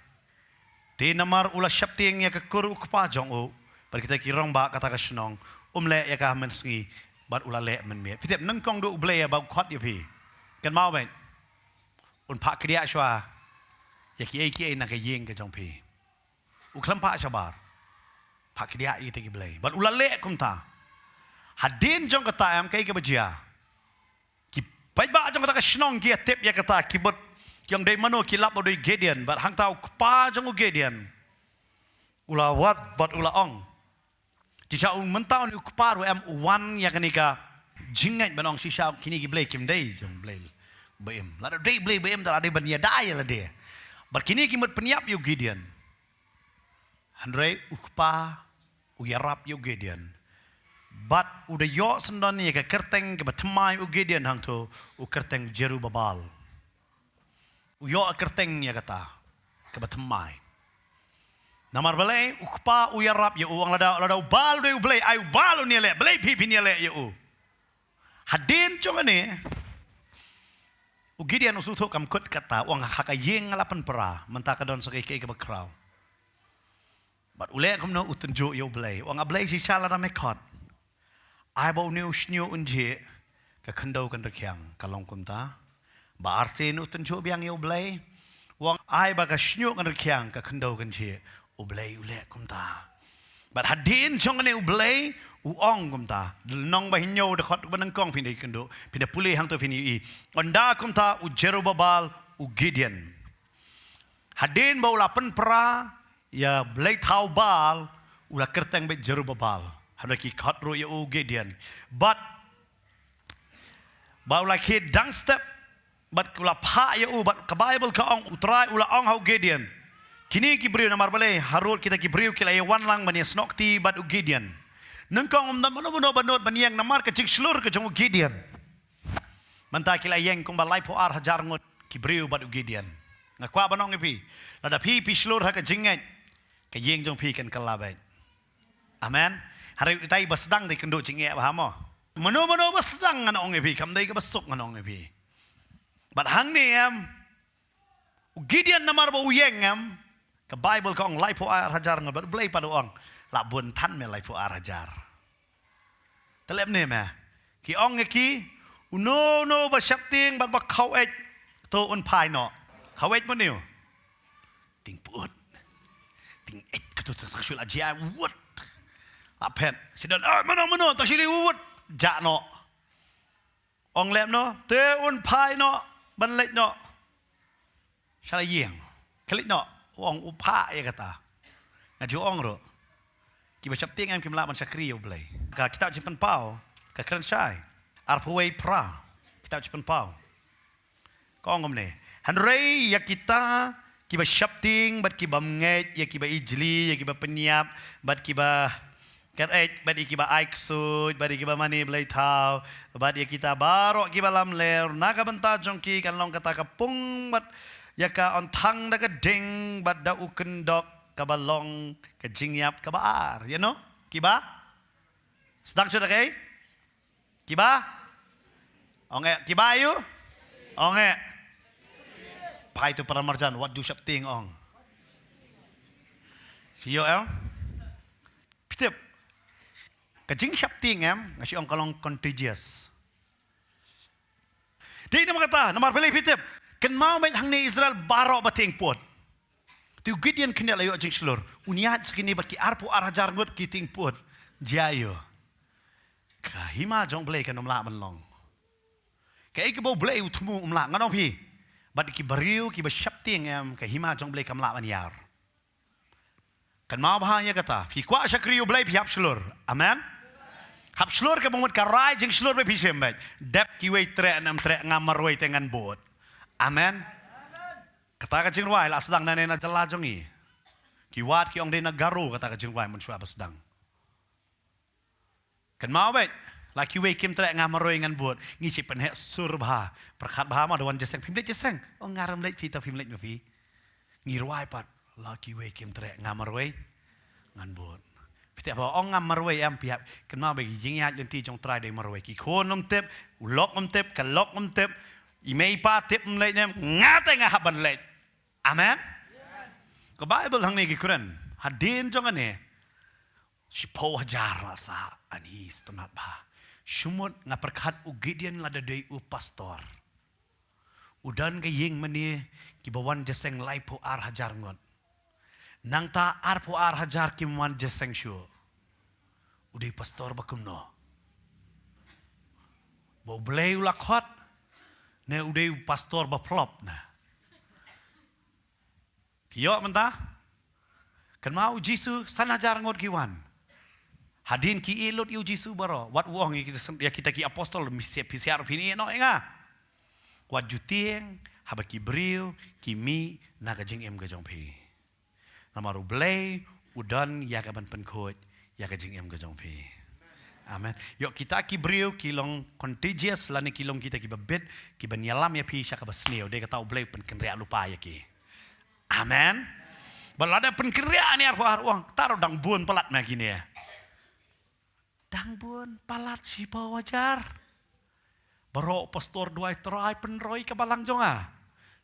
Te namar u la sheptieng ïa ka kur u kpa jong u bad kita ki rangbah kata ka shnong, um leh ïa ka ha mynsngi, bad u la leh mynmiet. Phi tip, nyngkong duh U Blei ba u khot ïa phi, kynmaw beit, un phah kdiah shuwa ïa kiei kiei na ka ïing ka jong phi. U khlem phah shabar. Phah kdiah ïa kita ki blei. Bad u la leh kumta. Hadien jong kata, em, kaei kaba jia? Ki paidbah jong kata ka shnong ki ïa tip ïa kata, ki bud, ki ong, dei mano, ki lap ba dei Gideon. Bad hangta u kpa jong u Gideon u la wad bad u la ong. Te sha u mynta une u kpa ruh, em, u wan ïa kane ka jingngeit ban ong shisha kine ki blei kim dei jong blei ba im. Lada dei blei ba im, da la dei ban ïada ïa lade. Bad kine ki mut pynïap ïa u Gideon. Hynrei u kpa u ïarap ïa u Gideon. Bad u da ïoh syndon ïa ka kyrteng kaba thymmai u Gideon hangto, u kyrteng Jerubabal. U ïoh kyrteng ïa kata kaba thymmai. Namar balei? U kpa u ïarap ïa u, u ong, lada, lada u Baal u dei u blei, ai u Baal un ïaleh, balei phi phin ïaleh ïa u? Hadien jong kane, u Gideon u sngewthuh, kam kut kata, u ong, ha ka ïing nga la pynpra, mynta ka don sa kaei kaei kaba khraw. Bad u leh kumno? U tynjuh ïa u Blei, u ong, A Blei, shisha lada me khot, ai ba une u shñiuh un jhieh, ka khyndew kan rkhiang. Ka long kumta. Ba arsien u tynjuh biang ïa u Blei, u ong, ai ba ka shñiuh kan rkhiang, ka khyndew kan jhieh. U Blei u leh kumta. Bad hadien jong kane u Blei u ong kumta. Lynnong ba hynñiew dkhot ba nyngkong phin da ïakynduh, phin da pule hangto phin ïohi. Ynda kumta u Jerubabal, u Gideon, hadien ba u la pynpra ïa u blei thaw Baal, u la kyrteng beit Jerubabal. Haba ki khot ruh ïa u Gideon. Bad ba u la khie dang step, bad u la phah ïa u, bad ka Baibl ka ong, u Trai u la ong ha u Gideon. Kine ki briew, namar balei? Harud kita ki briew ki la ïa wan lang ban ïa snoh kti bad u Gideon. Nyngkong ym don mano mano ba nud ban ïeng namar ka jingshlur ka jong u Gideon. Mynta ki la ïeng kumba laiphew ar hajar ngut ki briew bad u Gideon. Nga kwah ban ong ïa phi, lada phi phi shlur ha ka jingngeit, ka ïing jong phi kan kylla beit. Amen. Hynrei ita i ba sdang dei kynduh jingeh bha mo. Mano mano ba sdang ngan ong ïa phi, kam dei kaba suk ngan ong ïa phi. Bad hangne em, u Gideon namar ba u ïeng em, ka Baibl ka ong laiphew ar hajar ngut, bad u Blei pat u ong, la bun than me laiphew ar hajar. Te leh mynne me. Ki ong ïa ki, uno uno ba sheptieng bad ba khaweit, to un phai noh. Khaweit mano? Tieng pyut. Tieng eit, kato, to, to, shu la jia wut. La phet. Shu don, ah, mano mano, to shu leit wut. Jah noh. Ong leh mynno, te un phai noh ban leit noh sha la ïing. Ka leit noh, u ong u phah ïa kata. Nga ju ong ruh, kiba sheptieng em kim lah ban shakri ïa u Blei. Ka kitab Jingpynpaw, ka kren shai arphew wei phra, kitab Jingpynpaw. Ka ong kumne, hynrei ïa kita kiba sheptieng bad kiba ngeit, ïa kiba ijli, ïa kiba pynïap, bad kiba kyreit, bad ïa kiba ai ksuid, bad ïa kiba mane blei thaw, bad ïa kita baroh kiba lamler, na ka bynta jong ki kan long kata ka pung, bad ïa ka on thang da ka ding, bad da u kyndok kaba long ka jingïap kaba ar. Ïa no? Kiba? Sdang shuh da kaei? Kiba? Ong eh, kiba ïa u? Ong eh. Phai to para marjan, wat ju sheptieng ong. Ki ïoh em? Phi tip. Ka jingsheptieng em, nga shu ong ka long contagious. Dei namar kata, namar balei phi tip? Kynmaw beit hangne Israel baroh ba tieng pyut. Te u Gideon khyndiat la ïoh jingshlur. Un ïaid sa kine bad ki arphew ar hajar ngut ki tieng pyut. Jia ïa u. Ka hima jong u Blei kan ym lah ban long. Kaei kaba u Blei u thmu um lah, ngan ong phi. Bad ki briew kiba sheptieng em, ka hima jong u Blei kam lah ban ïar. Kynmaw bha ïa kata. Phi kwah shakri ïa u Blei, phi hap shlur. Amen. Hap shlur kaba mut ka rai jingshlur ba phi shim beit. Dep kiwei treh ne ym treh, nga marwei te ngan bud. Amen. Kata ka jingrwai la sdang nangne na jylla jong ngi. Ki wad ki ong dei na Garo kata ka jingrwai mynshuwa ba sdang. Kynmaw beit, la kiwei kim treh, nga marwei ngan bud. Ngi shu pynheh sur bha. Pyrkhat bha ma, da wan jingïaseng, phim leit jingïaseng? Oh, nga rem leit, phi to phim leit ma phi. Ngi rwai pat, la kiwei kim treh, nga marwei ngan bud. Phi tip ba ong nga marwei em, phi hap kynmaw beit, ki jingïaid lynti jong u Trai dei marwei. Ki khun ym tip, u lok ym tip, ka lok ym tip. I mei i pa tip ym leit ne em, nga te nga hap ban leit. Amen. Ka Bible hangne ki kren hadien jong kane. Shiphew hajar la sah, ani sngewtynnat bha. Shu mut nga pyrkhat u Gideon lada dei u pastor, u don ka ïing mane kiba wan jingïaseng laiphew ar hajar ngut. Nangta arphew ar hajar kim wan jingïaseng shuh. U dei pastor ba kumno? Ba U Blei u la khot, ne u dei u pastor ba flop na? Phi ïoh mynta? Kynmaw, u Jisu, san hajar ngut ki wan. Hadien ki ïeh lut ïa u Jisu baroh, wat u ong ïa kita, ïa kita ki apostol, phi sngap, phi sngap, phi ïeh noh ïa nga. Wat ju tieng haba ki briew ki mih na ka jingim ka jong phi. Namar U Blei u don ïa ka ban pynkhuid ïa ka jingim ka jong phi. Amen. Ïoh, kita ki briew ki long contagious, lane ki long kita kiba bit, kiban ïalam ïa phi sha kaba sniew. Dei kata U Blei u pynkynriah lypa ïa ki. Amen. Ba lada pynkynriah ne arphew ar, u ong, tang ruh dang bun palat ma kine. Dang bun palat shiphew hajar. Baroh pastor duwai, Trai, pynroi ka balang jong nga.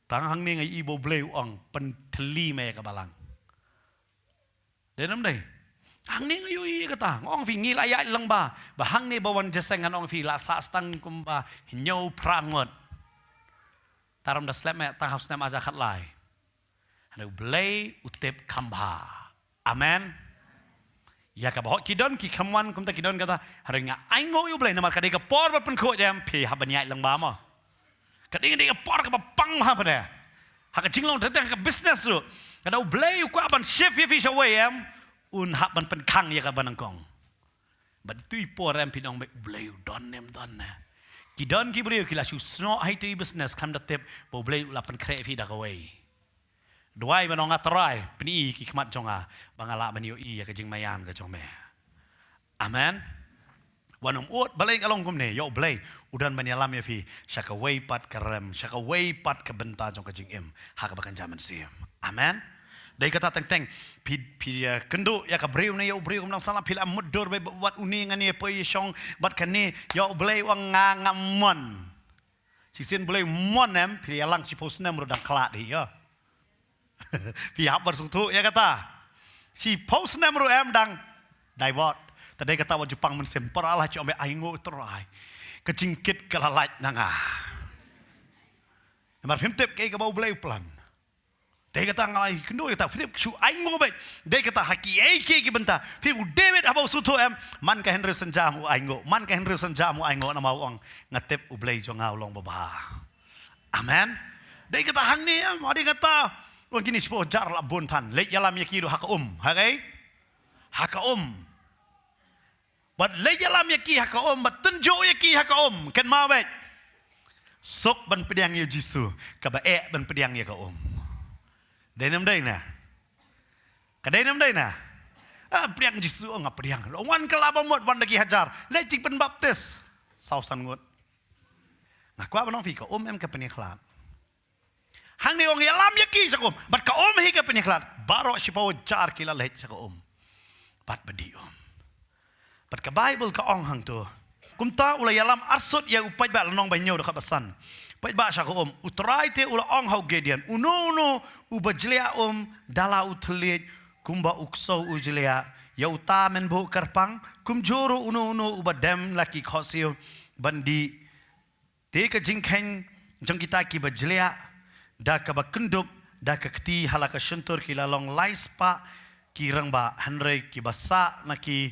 Tang hangne nga ïohi ba U Blei u ong, pynthylli ma ïa ka balang. Dei ne ym dei? Hangne nga ïohi kata. Nga ong phi, ngi la ïaid lyngba, ba hangne ba wan jingïaseng, ngan ong phi, la sah tang kumba hynñiew phra ngut. Tang ruh ym da slem eh, tang ha u snem ar hajar khatlai. Hynrei U Blei u tip kham bha. Amen. Ïa kaba hok ki don ki kham wan kumta, ki don kata. Hynrei nga ainguh ïa U Blei namar ka dei ka por ba pynkhuid, em, phi hap ban ïaid lyngba mo. Ka dei, dei ka por kaba pang bha pat de. Ha ka jinglong, tang ha ka business ruh, lada U Blei u kwah ban shift ïa phi shawei, em, un hap ban pynkhang ïa kaba nyngkong. Bad tu i por, em, phi ong ba U Blei u don ne ym don ne. Ki don ki briew ki la shu snoh ha itu i business, kam da tip ba U Blei u la pynkhreh ïa phi da kawei. Duwai ban ong, A Trai, pyni ki khmat jong nga ba nga lah ban ïohi ïa ka jingmaïan ka jong me. Amen. Wat nym ud, balei ka long kumne? Ïoh, U Blei u don ban ïalam ïa phi sha kawei pat ka rem, sha kawei pat ka bynta jong ka jingim, ha kaba kynja mynsiem. Amen. Dei kata teng teng, phi, phi, eh, kynduh ïa ka briew ne, ïoh, u briew kumno, salah, phi la mutdur bad, bad une, ngan ïa poi ïa shong bad kane. Ïoh, U Blei u ong, nga ngam mon. Shisien U Blei u mon, em, phi ïalang shiphew snem ruh dang khlad hi, ïoh. Phi hap ban sngewthuh ïa kata. Shiphew snem ruh, em, dang dai bot. Te dei kata wat ju pang mynsiem, para lah, shu ong ba ainguh, Trai, ka jingkit ka la lait na nga. Namar phim tip kaei kaba U Blei u plan. Dei kata nga la ïakynduh ïa kata, phim tip, shu ainguh beit. Dei kata ha kiei kiei ki bynta. Phi, u David haba u sngewthuh, em, man ka hynriew synjam u ainguh, man ka hynriew synjam u ainguh, namar u ong, nga tip U Blei jong nga u long babha. Amen. Dei kata hangne, em, dei kata. Wan kine shiphew hajar la bun than. Leit ïalam ïa ki ruh ha ka um. Ha kaei? Ha ka um. Bad leit ïalam ïa ki ha ka um, bad tynjuh ïa ki ha ka um. Kynmaw beit. Suk ban pdiang ïa u Jisu, kaba eh ban pdiang ïa ka um. Dei ne ym dei na? Ka dei ne ym dei na? Ah, pdiang Jisu, oh, nga pdiang. Wan kylla ba mut, wan da ki hajar. Leit jingpynbaptis. Saw san ngut. Nga kwah ban ong phi, ka um em ka pynïakhlad. Hangne ong ïalam ïa ki sha ka um. Bad ka um hi ka pynïakhlad. Baroh shiphew hajar ki la leit sha ka um. Bad ba dih um. Bad ka Baibl ka ong hangto. Kumta u la ïalam arsut ïa u paidbah, lynnong ba hynñiew dkhot ba san. Paidbah sha ka um. U Trai te u la ong ha u Gideon, uno uno uba jliah um da la u thylliej kumba u ksew u jliah ïa uta mynbhuh kyrpang, kumjuh ruh uno uno uba dem la ki khohsiew ban dih. Te ka jingkheiñ jong kita kiba jliah da kaba kyndup da ka kti ha la ka shyntur ki la long lai spah ki rangbah, hynrei kiba sah na ki,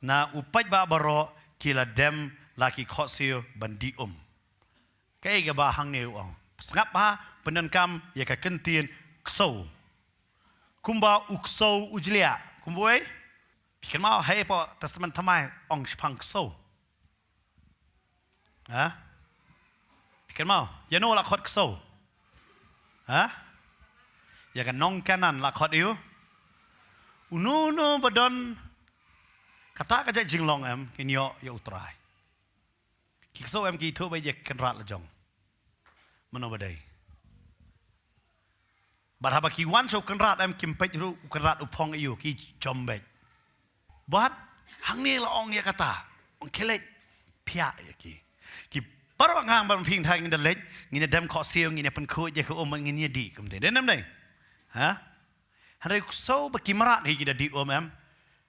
na u paidbah baroh ki la dem la ki khohsiew ban dih um. Kaei kaba hangne u ong? Sngap bha, pyndonkam ïa ka kyntien ksew. Kumba u ksew u jliah. Kumba ei? Phi kynmaw, haei hapoh Testament Thymmai ong shaphang ksew? Ha? Phi kynmaw? Ïano la khot ksew? Ha? Ïa ka nong Kanaan la khot ïa u. Uno uno ba don kata ka jait jinglong em, kin ïoh ïa u Trai. Ki ksew em ki ithuh beit ïa ka kynrad la jong. Mano ba dei? Bad haba ki wan sha u kynrad em kim peit ruh u kynrad u phong ïa u, ki jom beit. Bad hangne la ong ïa kata, ong khie leit phiah ïa ki. Ki, Baroh nga ban pynthang ngin da leit, ngin da dem khohsiew, ngin da pynkhuid ïa ka um, ngin da dih kumta. Dei ne em dei? Ha? Hynrei u ksew ba ki mrad hi ki da dih um em.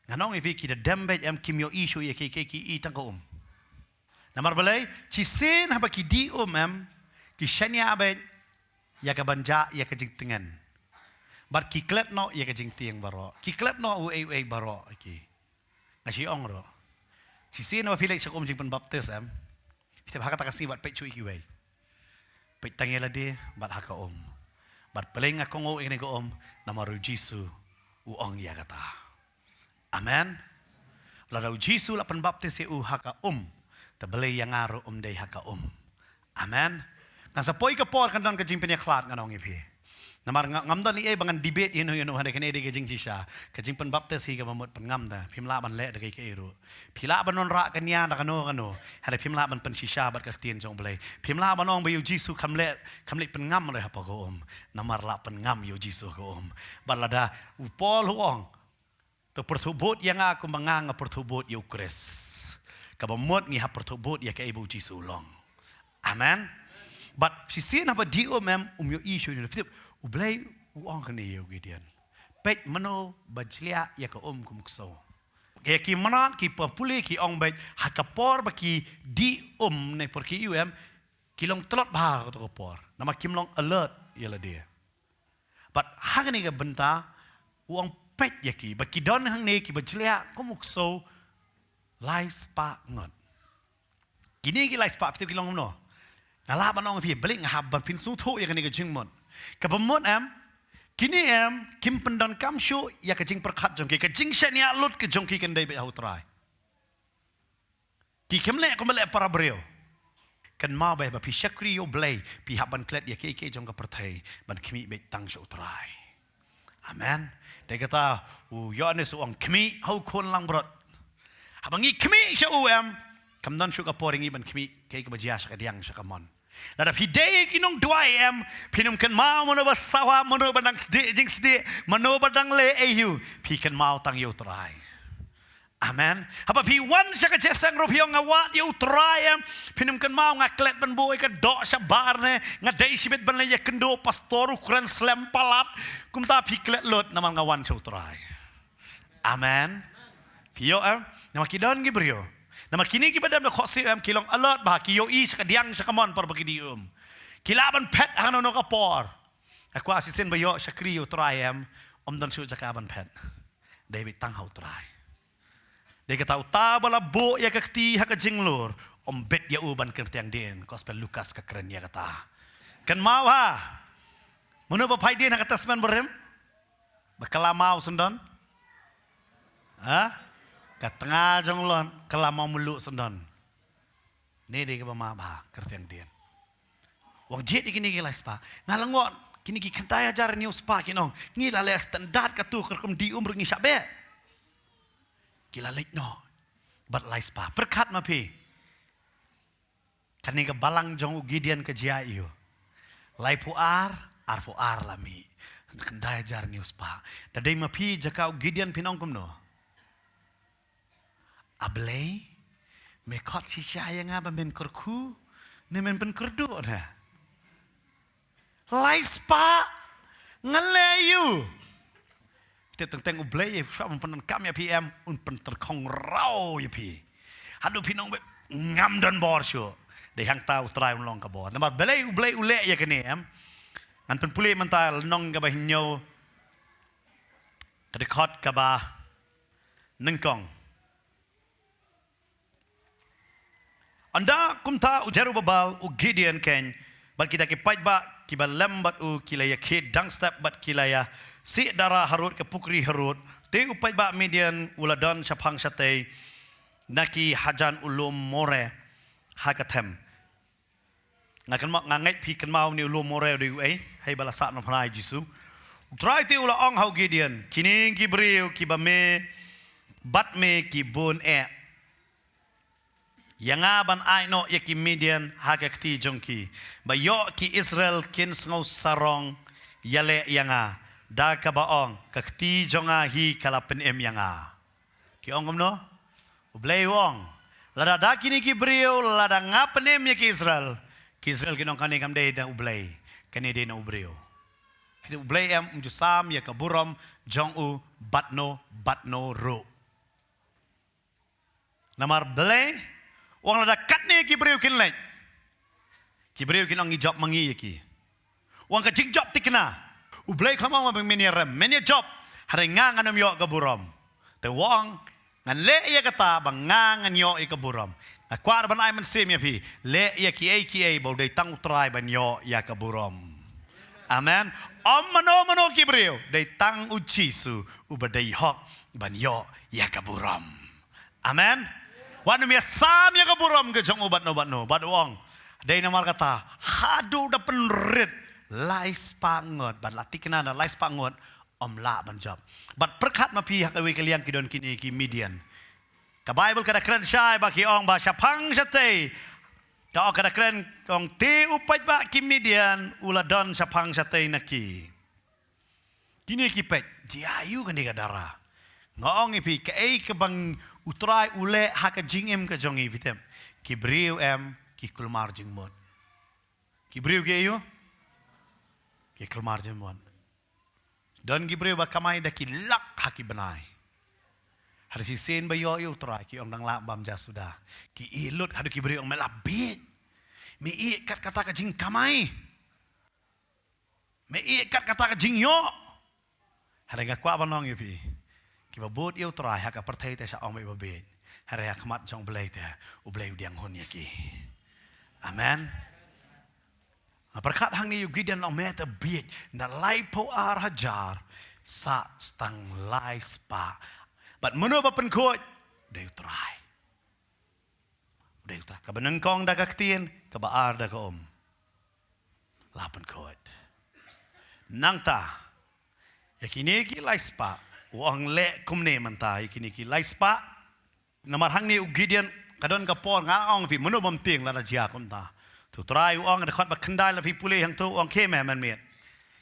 Ngan ong ïa phi ki da dem beit em, kim ïohi shuh ïa kiei kiei, ki i tang ka um. Namar balei, shisien haba ki dih um em, ki shaniah beit ïa ka ban jah ïa ka jingtngen. Bad ki klet noh ïa ka jingtieng baroh. Ki klet noh uei uei baroh ki. Nga shu ong ruh. Shisien ba phi leit sha ka um jingpynbaptis em, phi tip ha kata ka sngi wat peit shuh ïa kiwei. Peit tang ïa lade bad ha ka um. Bad balei nga kohnguh ïa kane ka um, namar u Jisu u ong ïa kata. Amen. Lada u Jisu la pynbaptis ïa u ha ka um, te balei ïa nga ruh ym dei ha ka um? Amen. Kan sa poi ka por kan don ka jingpynïakhlad, ngan ong ïa phi. Namar nga, ngam don ei ei ba ngan debate ïano ïano, hynrei kane dei ka jingshisha. Ka jingpynbaptis hi kaba mut pynngam da. Phim lah ban leh da kaei kaei ruh. Phi lah ban wanrah ka nia da kano kano, hynrei phim lah ban pynshisha bad ka ktien jong U Blei. Phim lah ban ong ba ïa u Jisu kam leh, kam leh pynngam ruh hapoh ka um. Namar la pynngam ïa u Jisu ha ka um. Bad lada u Paul u ong, to pyrthuh bud ïa nga kumba nga nga pyrthuh bud ïa u Khrist, kaba mut ngi hap pyrthuh bud ïa kaei ba u Jisu u long. Amen. Bad shisien haba dih um em, um ïohi shuh ïa u. Phi tip, U Blei u ong kane ïa u Gideon. Peit mano ba jliah ïa ka um kum u ksew. Ïa ki mrad, ki ba pule ki ong beit, ha ka por ba ki dih um ne por ki ïohi em, ki long tlot bha ha kato ka por. Namar kim long alert ïa lade. Bad ha kane ka bynta u ong peit ïa ki ba ki don hangne kiba jliah kum u ksew lai spah ngut. Kine ki lai spah, phi tip ki long kumno? Nga lah ban ong ïa phi, balei nga hap ban pynsngewthuh ïa kane ka jingmut. Kaba mut em, kine em, kim pyndonkam shuh ïa ka jingpyrkhat jong ki, ka jingshaniah lut ka jong ki kan dei beit ha u Trai. Ki khlem leh kumba leh para briew. Kynmaw bha ba phi shakri ïa U Blei, phi hap ban klet ïa kiei kiei jong ka pyrthei, ban khmih beit tang sha u Trai. Amen. Dei kata u Ïoannis u ong khmih ha u khun langbrot. Haba ngi khmih sha u em, kam don shuh ka por ïa ngi ban khmih kaei kaba jia sha kadiang sha kamon. Lada phi dei ki nongduwai em, phin ym kynmaw mano ba sawa, mano ba dang sdieh jingsdieh, mano ba dang leh aïu, phi kynmaw tang ïa u Trai. Amen. Haba phi wan sha ka jingïaseng ruh phi ong nga wad ïa u Trai em, phin ym kynmaw nga klet ban buh ïa ka doh shabar ne, nga dei shibit ban leh ïakynduh pastor u kren slem palat, kumta phi klet lut namar nga wan sha u Trai. Amen. Phi ïoh em? Namar ki don ki briew. Namar kine kiba dem da khohsiew em, ki long alert bha, ki ïohi sha kadiang sha kamon por ba ki dih um. Ki lah ban phet ha kano kano ka por. Nga kwah shisien ba ïoh shakri ïa u Trai em, ym don shuh jaka ban phet. Dei beit tang ha u Trai. Dei kata uta ba la buh ïa ka kti ha ka jinglur, ym bit ïa u ban kyrtiang dien, Gospel Lukas ka kren ïa kata. Kynmaw ha. Mano ba phai dien ha ka Testament Barim? Ba kylla maw syndon? Ha? Ka tnga jong u lon, kylla maw mluh syndon. Ne dei kaba map ha kyrteng dien. Wan jied ïa kine ki lai spah. Nga la ngon kine ki khyndai hajar hynñiew spah ki ong, ngi la leh standard katu, ka rukom dih um ruh ngi shah beh. Ki la leit noh bad lai spah. Pyrkhat ma phi. Kane ka balang jong u Gideon ka jia aïu? Laiphew ar, arphew ar la mih. Khyndai hajar hynñiew spah. Da dei ma phi jaka u Gideon phin ong kumno? A Blei, me khot shisha ïa nga ba men kyrkhu, ne men pynkyrduh ne? Lai spah, nga leh aïu? Tip teng teng U Blei, shuwa ban pyndonkam ïa phi em, un pyntyrkhong raw ïa phi. Haduh phin ong beit ngam don bor shuh. Dei hangta u Trai un long ka bor. Namar balei U Blei u leh ïa kane em? Ngan pynpule mynta lynnong kaba hynñiew, ka dkhot kaba nyngkong. Ynda kumta u Jerubabal, u Gideon keiñ, bad kita ki paidbah kiba lem bad u ki la ïakhih dang step bad ki la ïasih dara harud ka pukri Harod. Te u paidbah Midian u la don shaphang shatei na ki hajan u lum More ha ka them. Nga kynmaw, nga ngeit phi kynmaw ne u lum More u dei uei, hei ba la sah na phra ïa u Jisu. U Trai te u la ong ha u Gideon, kine ki briew kiba me bad me ki bun eh ïa nga ban ai noh ïa ki Midian ha ka kti jong ki, ba ïoh ki Israel kin sngew sarong ïaleh ïa nga, da kaba ong ka kti jong nga hi ka la pynim ïa nga. Ki ong kumno? U Blei u ong, Lada da kine ki briew, lada nga pynim ïa ki Israel, ki Israel kin ong kane kam dei na U Blei, kane dei na u briew. Kane U Blei em, um ju sam ïa ka burom jong u bad no bad no ruh. Namar balei? Wan lada katne ki briew kin leit, ki briew kin ong ngi jop ma ngi ïa ki. Wan ka jingjop thikna. U Blei kam ong ba men ïarem, men ïajop. Hynrei nga ngan ym ïoh ka burom. Te wan ngan leh ïa kata ba nga ngan ïoh ïa ka burom. Nga kwah ban ai mynsiem ïa phi. Leh ïa kiei kiei ba u dei tang U Trai ban ïoh ïa ka burom. Amen. Ym mano mano ki briew, dei tang U Jisu uba dei hok ban ïoh ïa ka burom. Amen. Wan um ïasam ïa ka burom ka jong u bad no bad no, bad u ong, dei namar kata haduh da pynrit lai spah ngut, bad la thikna da lai spah ngut, ym lah ban jop. Bad pyrkhat ma phi ha kawei ka liang ki don kine ki Midian. Ka Baibl ka da kren shai ba ki ong ba shaphang shatei. Ka ong, ka da kren, ka ong te u paidbah ki Midian u la don shaphang shatei na ki. Kine ki peit, jia aiu kane ka dara. Nga ong ïa phi, kaei kaba U Trai u leh ha ka jingim ka jong ngi, phi tip. Ki briew em, ki kulmar jingmut. Ki briew ki aiu? Ki kulmar jingmut. Don ki briew ba kamai da ki lak ha ki bnai. Hynrei shisien ba ïoh ïa U Trai ki ong dang lah bam ja suda. Ki ïeh lut haduh ki briew ong me la bieit. Me ïeh kat kata ka jingkamai. Me ïeh kat kata ka jingïoh. Hynrei nga kwah ban ong ïa phi, kiba bud ïa U Trai ha ka pyrthei te sha ong ba bieit. Hynrei ha khmat jong U Blei te, U Blei u diang hun ïa ki. Amen. Nga pyrkhat hangne ïa u Gideon, ong me te bieit, na laiphew ar hajar sah tang lai spah. Bad mano ba pynkhuid? Dei U Trai. Dei U Trai. Kaba nyngkong da ka ktien, kaba ar da ka um. La pynkhuid. Nangta, ïa kine ki lai spah, u ong leh kumne mynta ïa kine ki lai spah. Namar hangne u Gideon, ka don ka por, nga ong phi, mano bym tieng lada jia kumta. Te U Trai u ong, dkhot ba khyndai lada phi pule hangto, u ong khie me mynmiet.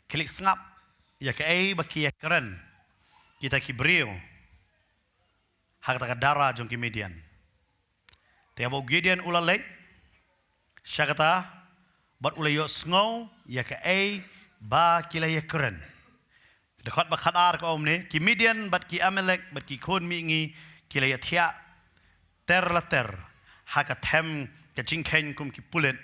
Khie leit sngap ïa kaei ba ki ïakren kita ki briew ha kata ka dara jong ki Midian. Te haba u Gideon u la leit sha kata, bad u la ïohsngew ïa kaei ba ki la ïakren. Dkhot ba khatar ka ong kumne, ki Midian bad ki Amalek bad ki khun mihngi ki la ïathiah ter la ter ha ka them ka jingkheiñ kum ki pulit,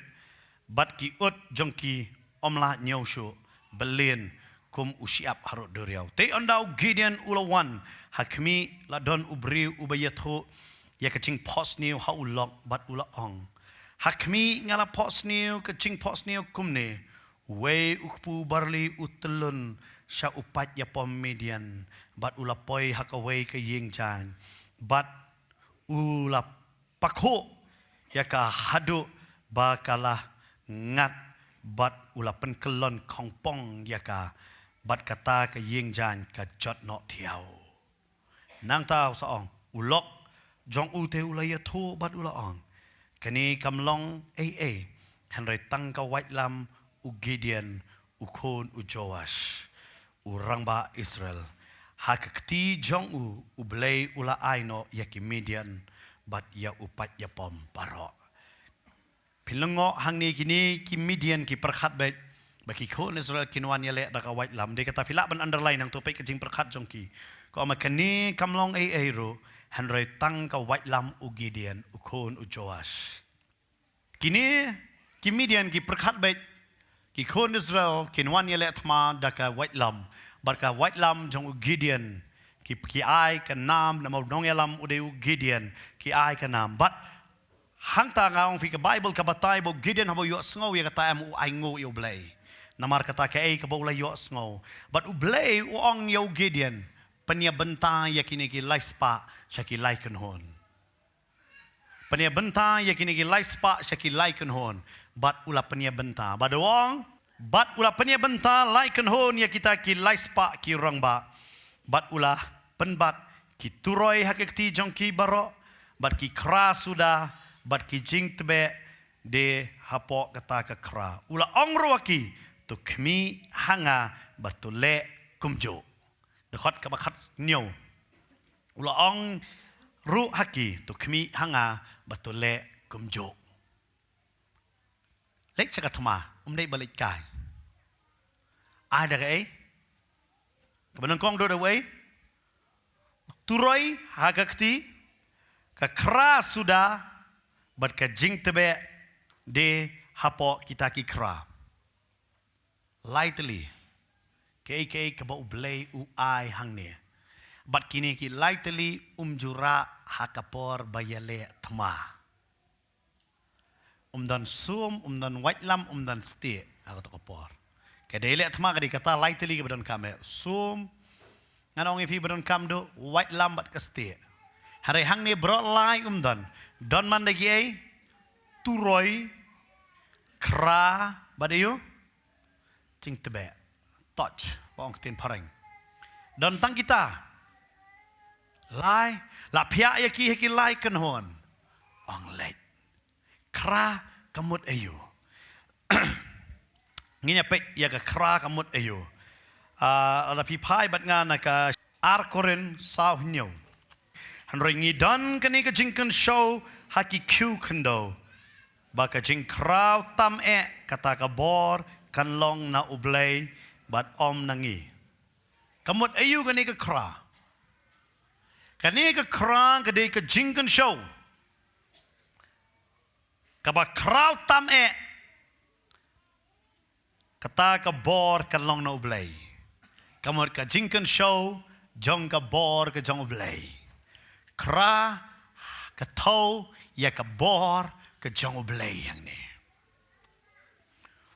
bad ki ut jong ki ym lah ñiew shuh, bad lin kum u shyiap harud duriaw. Te ynda u Gideon u la wan, ha khmih la don u briew uba ïathuh ïa ka jingphohsniew ha u lok, bad u la ong, ha khmih nga la phohsniew ka jingphohsniew kumne, uwei u kpu barli u tyllun sha u paid ïapom Midian, bad u la poi ha kawei ka ïing jaiñ, bad u la pakhuh ïa ka haduh ba ka la ngat, bad u la pynkyllon khongpong ïa ka, bad kata ka ïing jaiñ ka jot noh thiaw. Nangta u sa ong, u lok jong u te u la ïathuh bad u la ong, kane kam long ei ei, hynrei tang ka waitlam u Gideon, u khun u Joash, u rangbah Israel. Ha ka kti jong u, U Blei u la ai noh ïa ki Midian bad ïa u paid ïapom baroh. Phin lyngngoh hangne kine ki Midian ki pyrkhat beit ba ki khun Israel kin wan ïaleh da ka waitlam. Dei kata phi lah ban underline hangto, peit ka jingpyrkhat jong ki. Ka ong ma kane kam long ei ei ruh, hynrei tang ka waitlam u Gideon, u khun u Joash. Kine ki Midian ki pyrkhat beit ki khun Israel kin wan ïaleh thma da ka waitlam. Bad ka waitlam jong u Gideon, ki, ki ai ka nam, namar u nongïalam u dei u Gideon, ki ai ka nam. Bad hangta nga ong phi, ka Baibl ka batai ba u Gideon haba u ïohsngew ïa kata em, u ainguh ïa U Blei. Namar kata kaei kaba u la ïohsngew. Bad U Blei u ong ïa u Gideon, pynïabynta ïa kine ki lai spah sha ki lai kynhun. Pynïabynta ïa kine ki lai spah sha ki lai kynhun. Bad u la pynïabynta. Bad u ong, bad u la pynïabynta lai kynhun ïa kita ki lai spah ki rangbah. Bad u la pynbat ki turoi ha ki kti jong ki baroh, bad ki khra suda, bad ki jingtbeh de hapoh kata ka khra. U la ong ruh ïa ki, to khmih ha nga bad to leh kumjuh. Dkhot kaba khathynñiew. U la ong, ruh ha ki, to khmih ha nga bad to leh kumjuh. Leit sha ka thma, um dei ba leit kai. Ai da kaei? Kaba nyngkong duh da uei? Turoi ha ka kti, ka khra suda, bad ka jingtbeh de hapoh kita ki khra. Lai tylli. Kaei kaei kaba U Blei u ai hangne. Bad kine ki lai tylli um ju rah ha ka por ba ïaleh thma. Um don sum, um don waitlam, um don stieh ha kato ka por. Ka dei leh thma ka dei kata lai tylli kaba donkam eh. Sum, ngan ong ïa phi ba donkam duh, waitlam bad ka stieh. Hynrei hangne baroh lai um don. Don man da kiei? Turoi, khra, bad aiu? Jingtbeh. Torch, ba ong ktien phareng. Don tang kita. Lai, la phiah ïa ki ha ki lai kynhun. Ong leit. Khra ka mut aiu? Ngin ïa peit ïa ka khra ka mut aiu. Ah, la phi phai bad nga na ka ar Korinth saw hynñiew. Hynrei ngi don kane ka jingkynshew ha ki khiew khyndew, ba ka jingkhraw tam eh kata ka bor kan long na U Blei bad ym na ngi. Ka mut aiu kane ka khra? Kane ka khra ka dei ka jingkynshew kaba khraw tam eh. Kata ka bor kan long na U Blei. Ka mut ka jingkynshew jong ka bor ka jong U Blei. Khra ka thew ïa ka bor ka jong U Blei hangne.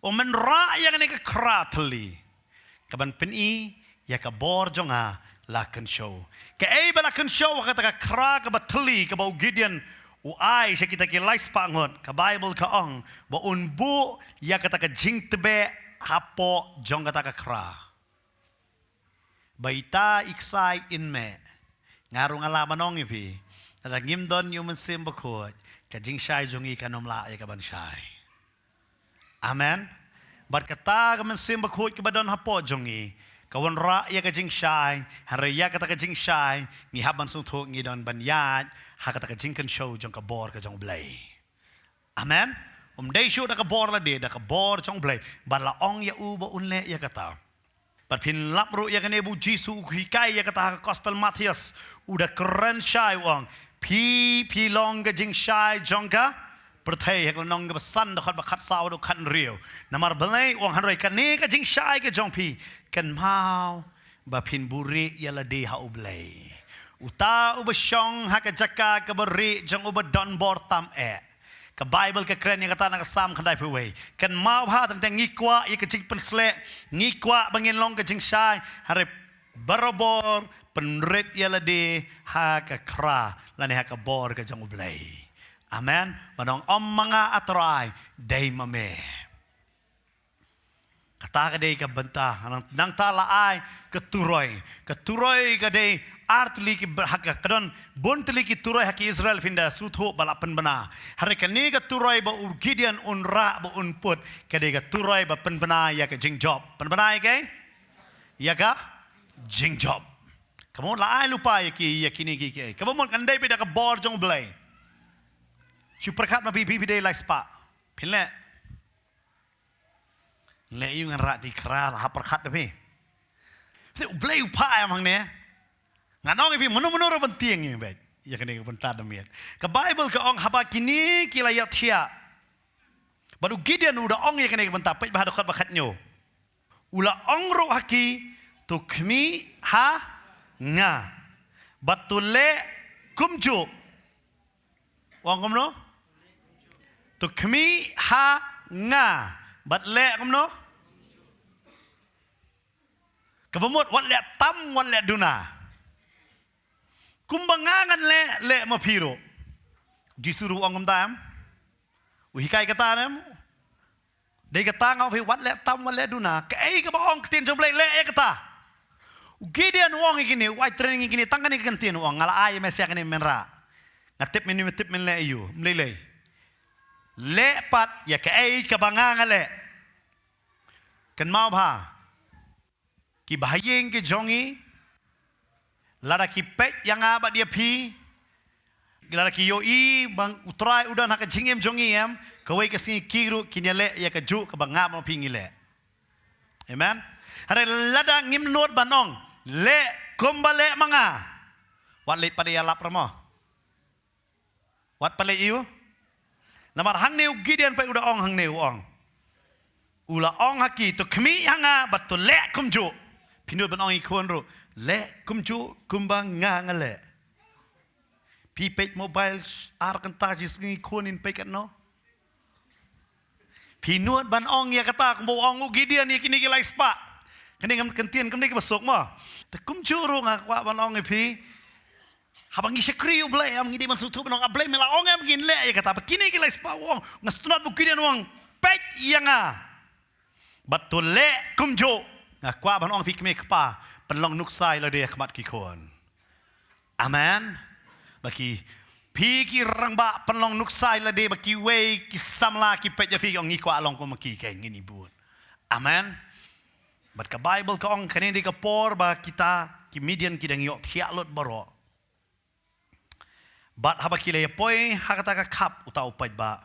U men rah ïa kane ka khra thylli kaban pyni ïa ka bor jong nga la kynshew. Kaei ba la kynshew ha kata ka khra kaba thylli kaba u Gideon u ai sha kita ki lai spah ngut? Ka Baibl ka ong ba un buh ïa kata ka jingtbeh hapoh jong kata ka khra. Ba ita i ksai in meh. Nga ruh nga lah ban ong ïa phi, lada ngim don ïa u Mynsiem Bakhuid, ka jingshai jong ngi kan ym lah ïa kaban shai. Amen. Bad kata ka Mynsiem Bakhuid kaba don hapoh jong ngi, ka wanrah ïa ka jingshai. Hynrei ïa kata ka jingshai ngi hap ban sngewthuh ngi don ban ïaid ha kata ka jingkynshew jong ka bor ka jong U Blei. Amen. Um dei shuh da ka bor lade, da ka bor jong U Blei. Bad la ong ïa u ba un leh ïa kata. Bad phin lap ruh ïa kane ba u Jisu u hikai ïa kata ha ka Gospel Mathaios. U da kren shai u ong, phi, phi long ka jingshai jong ka pyrthei, ha ka lynnong kaba san dkhot ba khatsaw haduh khathynriew. Namar balei? U ong, hynrei kane ka jingshai ka jong phi, kynmaw ba phin buhrieh ïa lade ha U Blei. Uta uba shong ha ka jaka kaba rieh jong uba don bor tam eh. Ka Baibl ka kren ïa kata na ka Salm khyndaiphew wei. Kynmaw bha, tang tang ngi kwah ïa ka jingpynsleh, ngi kwah ba ngin long ka jingshai, hynrei barabor pynrit ïa lade ha ka khra lane ha ka bor ka jong U Blei. Amen. Ba ong, ym ma nga A Trai, dei ma me. Kata ka dei ka bynta, nang, nangta la ai ka turoi. Ka turoi ka dei ar tylli ki ba-, ha ka, ka don bun tylli ki turoi ha ki Israel, phin da sngewthuh ba la pynbna. Hynrei kane ka turoi ba u Gideon un rah ba un put, ka dei ka turoi ba pynbna ïa ka jingjop. Pynbna ïa kaei? Ïa ka jingjop. Kaba mut la ai lypa ïa ki, ïa kine ki, ki. Kaba mut kan dei beit da ka bor jong U Blei. Shu pyrkhat ma phi, phi, phi dei lai spah. Phin leh. Leh ïa u ngan rah ti khra, la hap pyrkhat da phi. Te U Blei u phah em hangne. Ngan ong ïa phi, mano mano ruh ban tieng ïa u beit. Ïa kane ka bynta da miet. Ka Baibl ka ong haba kine ki la ïohthiah. Bad u Gideon u da ong ïa kane ka bynta, peit bha dkhot ba khathynñiew. U la ong ruh ha ki, to khmih ha nga. Bad to leh kumjuh. Ong kumno? To khmih ha nga. Bad leh kumno? Kaba mut wat leh tam, wat leh duna. Kumba nga ngan leh, leh ma phi ruh. Jisu ruh ong kumta em? U hikai kata em? Dei kata nga ong phi wat leh tam, wat leh duna. Kaei kaba ong ktien jong U Blei, leh ïa kata. U Gideon u ong ïa kine, u ai training ïa kine, tang kane ka ktien u ong, nga la ai ïa me sha kane men rah. Nga tip men, men tip men leh aiu, ym lei lei. Leh pat ïa kaei kaba nga nga leh. Kynmaw bha. Ki bahaïing ki jong ngi, lada ki peit ïa nga bad ïa phi, Lada ki ïohi ba U Trai u don ha ka jingim jong ngi em, kawei ka sngi ki ruh kin ïaleh ïa kajuh kaba nga bad phi ngi leh. Amen. Hynrei lada ngim nud ban ong, leh kumba leh ma nga, wat leit pat ïalap re mo. Wat pat leit ïa u. Namar hangne u Gideon pat u da ong hangne, u ong, u la ong ha ki, to khmih ha nga bad to leh kumjuh. Phi nud ban ong ïa ki khun ruh, leh kumjuh kumba nga nga leh. Phi peit mobile ar kynta shi sngi, khun in peit katno? Phi nud ban ong ïa kata kumba u ong u Gideon ïa kine ki lai spah? Kane ngam kyntien kumne kiba suk mo. Te kumjuh ruh nga kwah ban ong ïa phi, haba ngi shakri U Blei em, ngi dei ban sngewthuh ban ong, A Blei, me la ong em ngin leh ïa kata. Ba kine ki lai spah, u ong, nga sngewtynnat ba u Gideon u ong, peit ïa nga bad to leh kumjuh. Nga kwah ban ong phi kmie kpa, pynlong nuksa ïa lade ha khmat ki khun. Amen. Ba ki, phi ki rangbah, pynlong nuksa ïa lade ba kiwei ki samla ki peit ïa phi, ong, ngi kwah long kum ki, keiñ ngin ïa bud. Amen. Bad ka Baibl ka ong kane dei ka por ba kita ki Midian ki dang ïohthiah lut baroh. Bad haba ki la ïa poi ha kata ka khap uta u paidbah,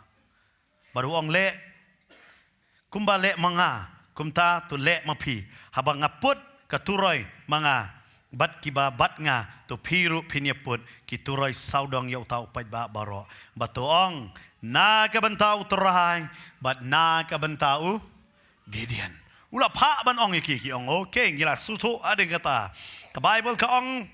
bad u ong, leh kumba leh ma nga, kumta to leh ma phi. Haba nga put ka turoi ma nga bad kiba bat nga, to phi ruh phin ïa put ki turoi sawdong ïa uta u paidbah baroh. Bad to ong, na ka bynta U Trai bad na ka bynta u Gideon. U la phah ban ong ïa ki, ki ong, okay, ngi la sngewthuh hadien kata. Ka Baibl ka ong,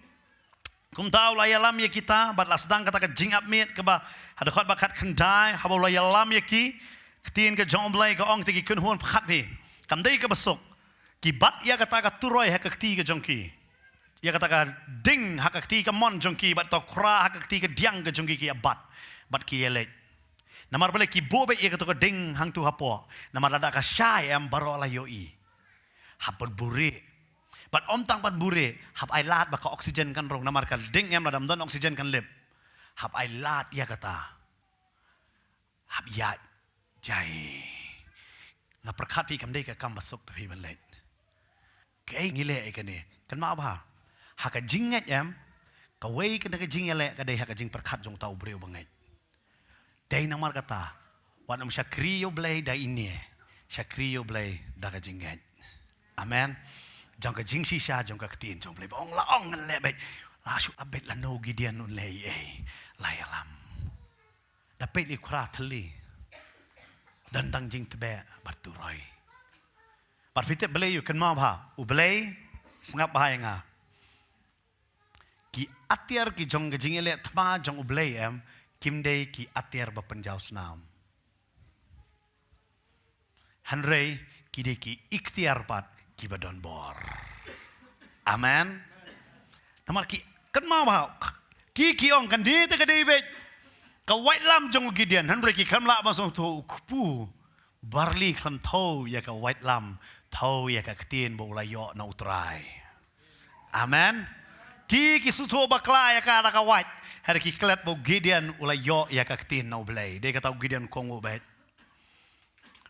kumta u la ïalam ïa kita, bad la sdang kata ka jingap miet kaba ha dkhot ba khatkhyndai, haba u la ïalam ïa ki, ka ktien ka jong U Blei ka ong, te ki kynhun, pyrkhat phi, kam dei kaba suk, ki bat ïa kata ka turoi ha ka kti ka jong ki, ïa kata ka ding ha ka kti kamon jong ki, bad to khra ha ka kti kadiang ka jong ki, ki ïa bat, bad ki ïa leit. Namar balei ki buh beit ïa kato ka ding hangto hapoh? Namar lada ka shai em, baroh la ïohi. Hap ban buhrieh. Bad ym tang ban buhrieh, hap ai lad ba ka oxygen kan rung, namar ka ding em, lada ym don oxygen kan lip. Hap ai lad ïa kata. Hap ïaid jai. Nga pyrkhat phi, kam dei ka kam ba suk ta phi ban leit. Kaei ngi leh ïa kane? Kynmaw bha, ha ka jingngeit em, kawei ka na ka jingïaleh ka dei ha ka jingpyrkhat jong uta u briew ba ngeit. Dei namar kata, wat ym shakri ïa U Blei da ine, shakri ïa U Blei da ka jingngeit. Amen. Jong ka jingshisha jong ka ktien jong U Blei, ba ong, la ong ngan leh beit, la shu ap beit, lano u Gideon un leh ei ei, la ïalam. Da peit lei khra thylli, don tang jingtbeh bad turoi. Bad phi tip balei? Ïa kynmaw bha, U Blei, sngap bha ïa nga. Ki atiar ki jong ka jingïaleh thma jong U Blei em, kim dei ki atiar ba pynjaw snam. Hynrei ki dei ki iktiar pat kiba don bor. Amen. Namar ki, kynmaw bha, ki, ki ong, kane te ka dei beit ka waitlam jong u Gideon, hynrei ki khlem lah ban sngewthuh u kpu barli khlem thew ïa ka waitlam, thew ïa ka ktien ba u la ïoh na U Trai. Amen. Ki, ki sngewthuh bakla ïa ka da ka wait, hynrei ki klet ba u Gideon u la ïoh ïa ka ktien na U Blei. Dei kata u Gideon kohnguh beit.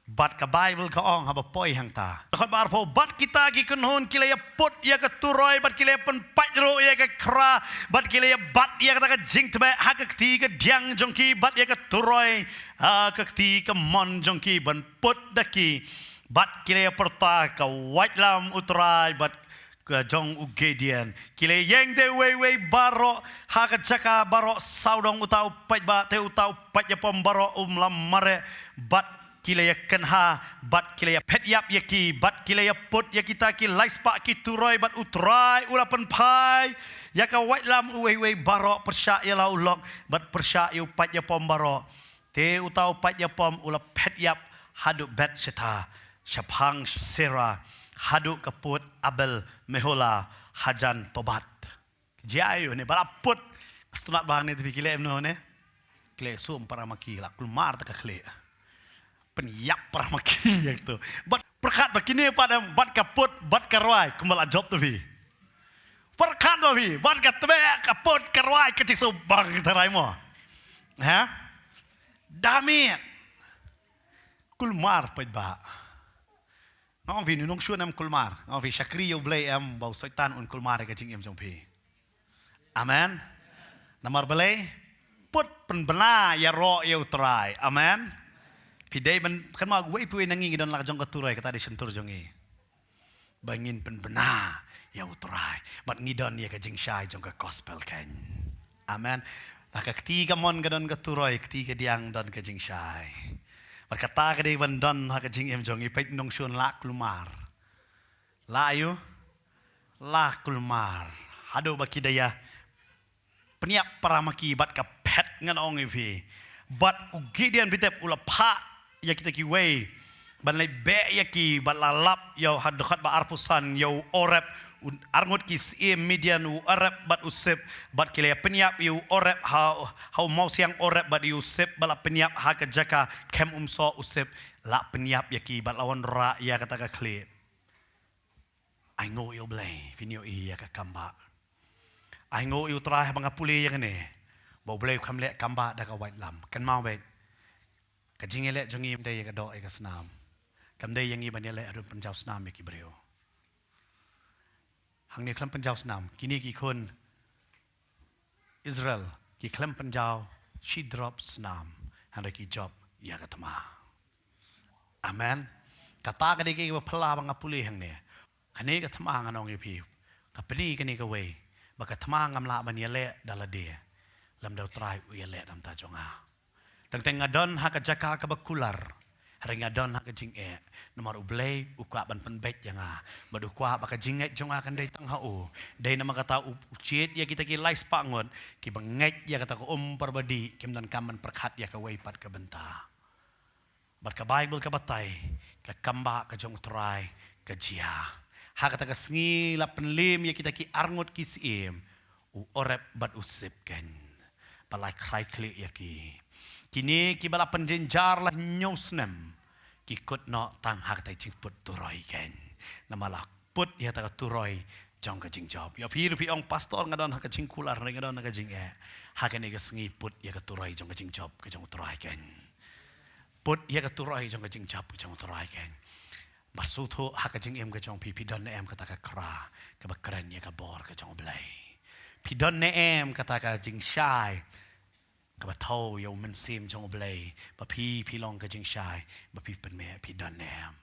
Bad ka Baibl ka ong haba poi hangta, dkhot ba arphew, bad kita ki kynhun ki la ïa put ïa ka turoi, bad ki la ïa pynpait ruh ïa ka khra, bad ki la ïa bat ïa kata ka jingtbeh ha ka kti kadiang jong ki, bad ïa ka turoi ha ka kti kamon jong ki, ban put da ki. Bad ki la ïa pyrta, ka waitlam U Trai bad ka jong u Gideon. Ki la ïeng te uwei uwei baroh ha ka jaka baroh sawdong uta u paidbah, te uta u paid ïapom baroh um la mareh. Bad ki la ïa kynha, bad ki la ïa phet ïap ïa ki, bad ki la ïa put ïa kita ki lai spah ki turoi, bad U Trai u la pynphai ïa ka waitlam uwei uwei baroh pyrshah ïa la u lok, bad pyrshah ïa u paid ïapom baroh. Te uta u paid ïapom u la phet ïap haduh Bethshedah, shaphang Sera, haduh ka pud Abel Mehola hajan Tobad. Jia ïa une ba la put. Stunat bang ne te phi, ki leh em no ne? Ki leh sum para ma ki, la kulmar ta ka khleh. Pynïap para ma ki ïa kito. Bad pyrkhat ba kine pat em, bad ka put bad ka rwai, kumba la jop te phi? Pyrkhat ba phi, bad ka tbeh, ka put, ka rwai, ka jingsuk bang tharai mo. Ha? Damit. Kulmar paidbah. Nga ong phi, nongshun em kulmar? Nga ong phi, shakri ïa U Blei em, ba u Soitan un kulmar ïa ka jingim jong phi? Amen. Namar balei? put pynbna ïaroh ïa U Trai. Amen. Phi dei ban, kan ma wei phi wei na ngi ngi don la ka jong ka turoi, kata dei shyntur jong ngi. Ba ngin pynbna ïa U Trai. Bad ngi don ïa ka jingshai jong ka gospel kan. Amen. La ka kti kamon ka don ka turoi, kti kadiang don ka jingshai. Bad kata ka dei ban don ha ka jingim jong ngi, peit nongshun la kulmar. La ïa u? La kulmar. Haduh ba ki da ïa pynïap para ma ki bad ka phet, ngan ong ïa phi. Bad u Gideon, phi tip, u la phah ïa kita kiwei ban leit beh ïa ki, bad la lap ïa u, ha dkhot ba arphew san, ïa u Oreb, u arngut ki syiem Midian, u Oreb bad u Seb, bad ki la ïa pynïap ïa u Oreb ha, ha u mawsiang Oreb bad ïa u Seb ba la pynïap ha ka jaka kem umsoh u Seb, la pynïap ïa ki bad la wanrah ïa kata ka khlieh. Ainguh ïa U Blei, phin ïohi ïa ka kambah. Ainguh ïa U Trai haba nga pule ïa kane, ba U Blei u kham leh kambah da ka waitlam. Kynmaw beit, ka jingïaleh jong ngi ym dei ïa ka doh ïa ka snam. Kam dei ïa ngi ban ïaleh haduh pynjaw snam ïa ki briew. Hangne khlem pynjaw snam, kine ki khun Israel ki khlem pynjaw shi drop snam, hynrei ki jop ïa ka thma. Amen. Kata ka dei kaba phylla ba nga pule hangne. Kane ka thma, ngan ong ïa phi, ka pyni kane kawei, ba ka thma ngam lah ban ïaleh da lade, lymda U Trai u ïaleh da bynta jong nga. Teng teng nga don ha ka jaka kaba kular, hynrei nga don ha ka jingeh, namar U Blei u kwah ban pynbeit ïa nga. Bad u kwah ba ka jingngeit jong nga kan dei tang ha u. Dei namar kata u, u jied ïa kita ki lai spah ngut kiba ngeit ïa kata ka um para badiah, kim donkam ban pyrkhat ïa kawei pat ka bynta. Bad ka Baibl ka batai, ka kambah ka jong U Trai ka jia. Ha kata ka sngi la pynliem ïa kita ki arngut ki syiem, u Oreb bad u Seb kan. Bad la khrai khlieh ïa ki. Kine kiba la pynjynjar la hynñiew snem, ki kut noh tang ha kata ka jingput turoi kan. Namar la put ïa kata ka turoi jong ka jingjop. Ïa phi ruh phi ong, "Pastor, nga don ha ka jingkular, nga don ha ka jingeh." Ha kane ka sngi put ïa ka turoi jong ka jingjop ka jong U Trai kan. Put ïa ka turoi jong ka jingjop ka jong U Trai kan. Bad sngewthuh ha ka jingim ka jong phi, phi don ne em kata ka kra kaba kren ïa ka bor ka jong U Blei? Phi don ne em kata ka jingshai kaba thew ïa U Mynsiem jong U Blei, ba phi, phi long ka jingshai, ba phi pynmih, phi don ne em?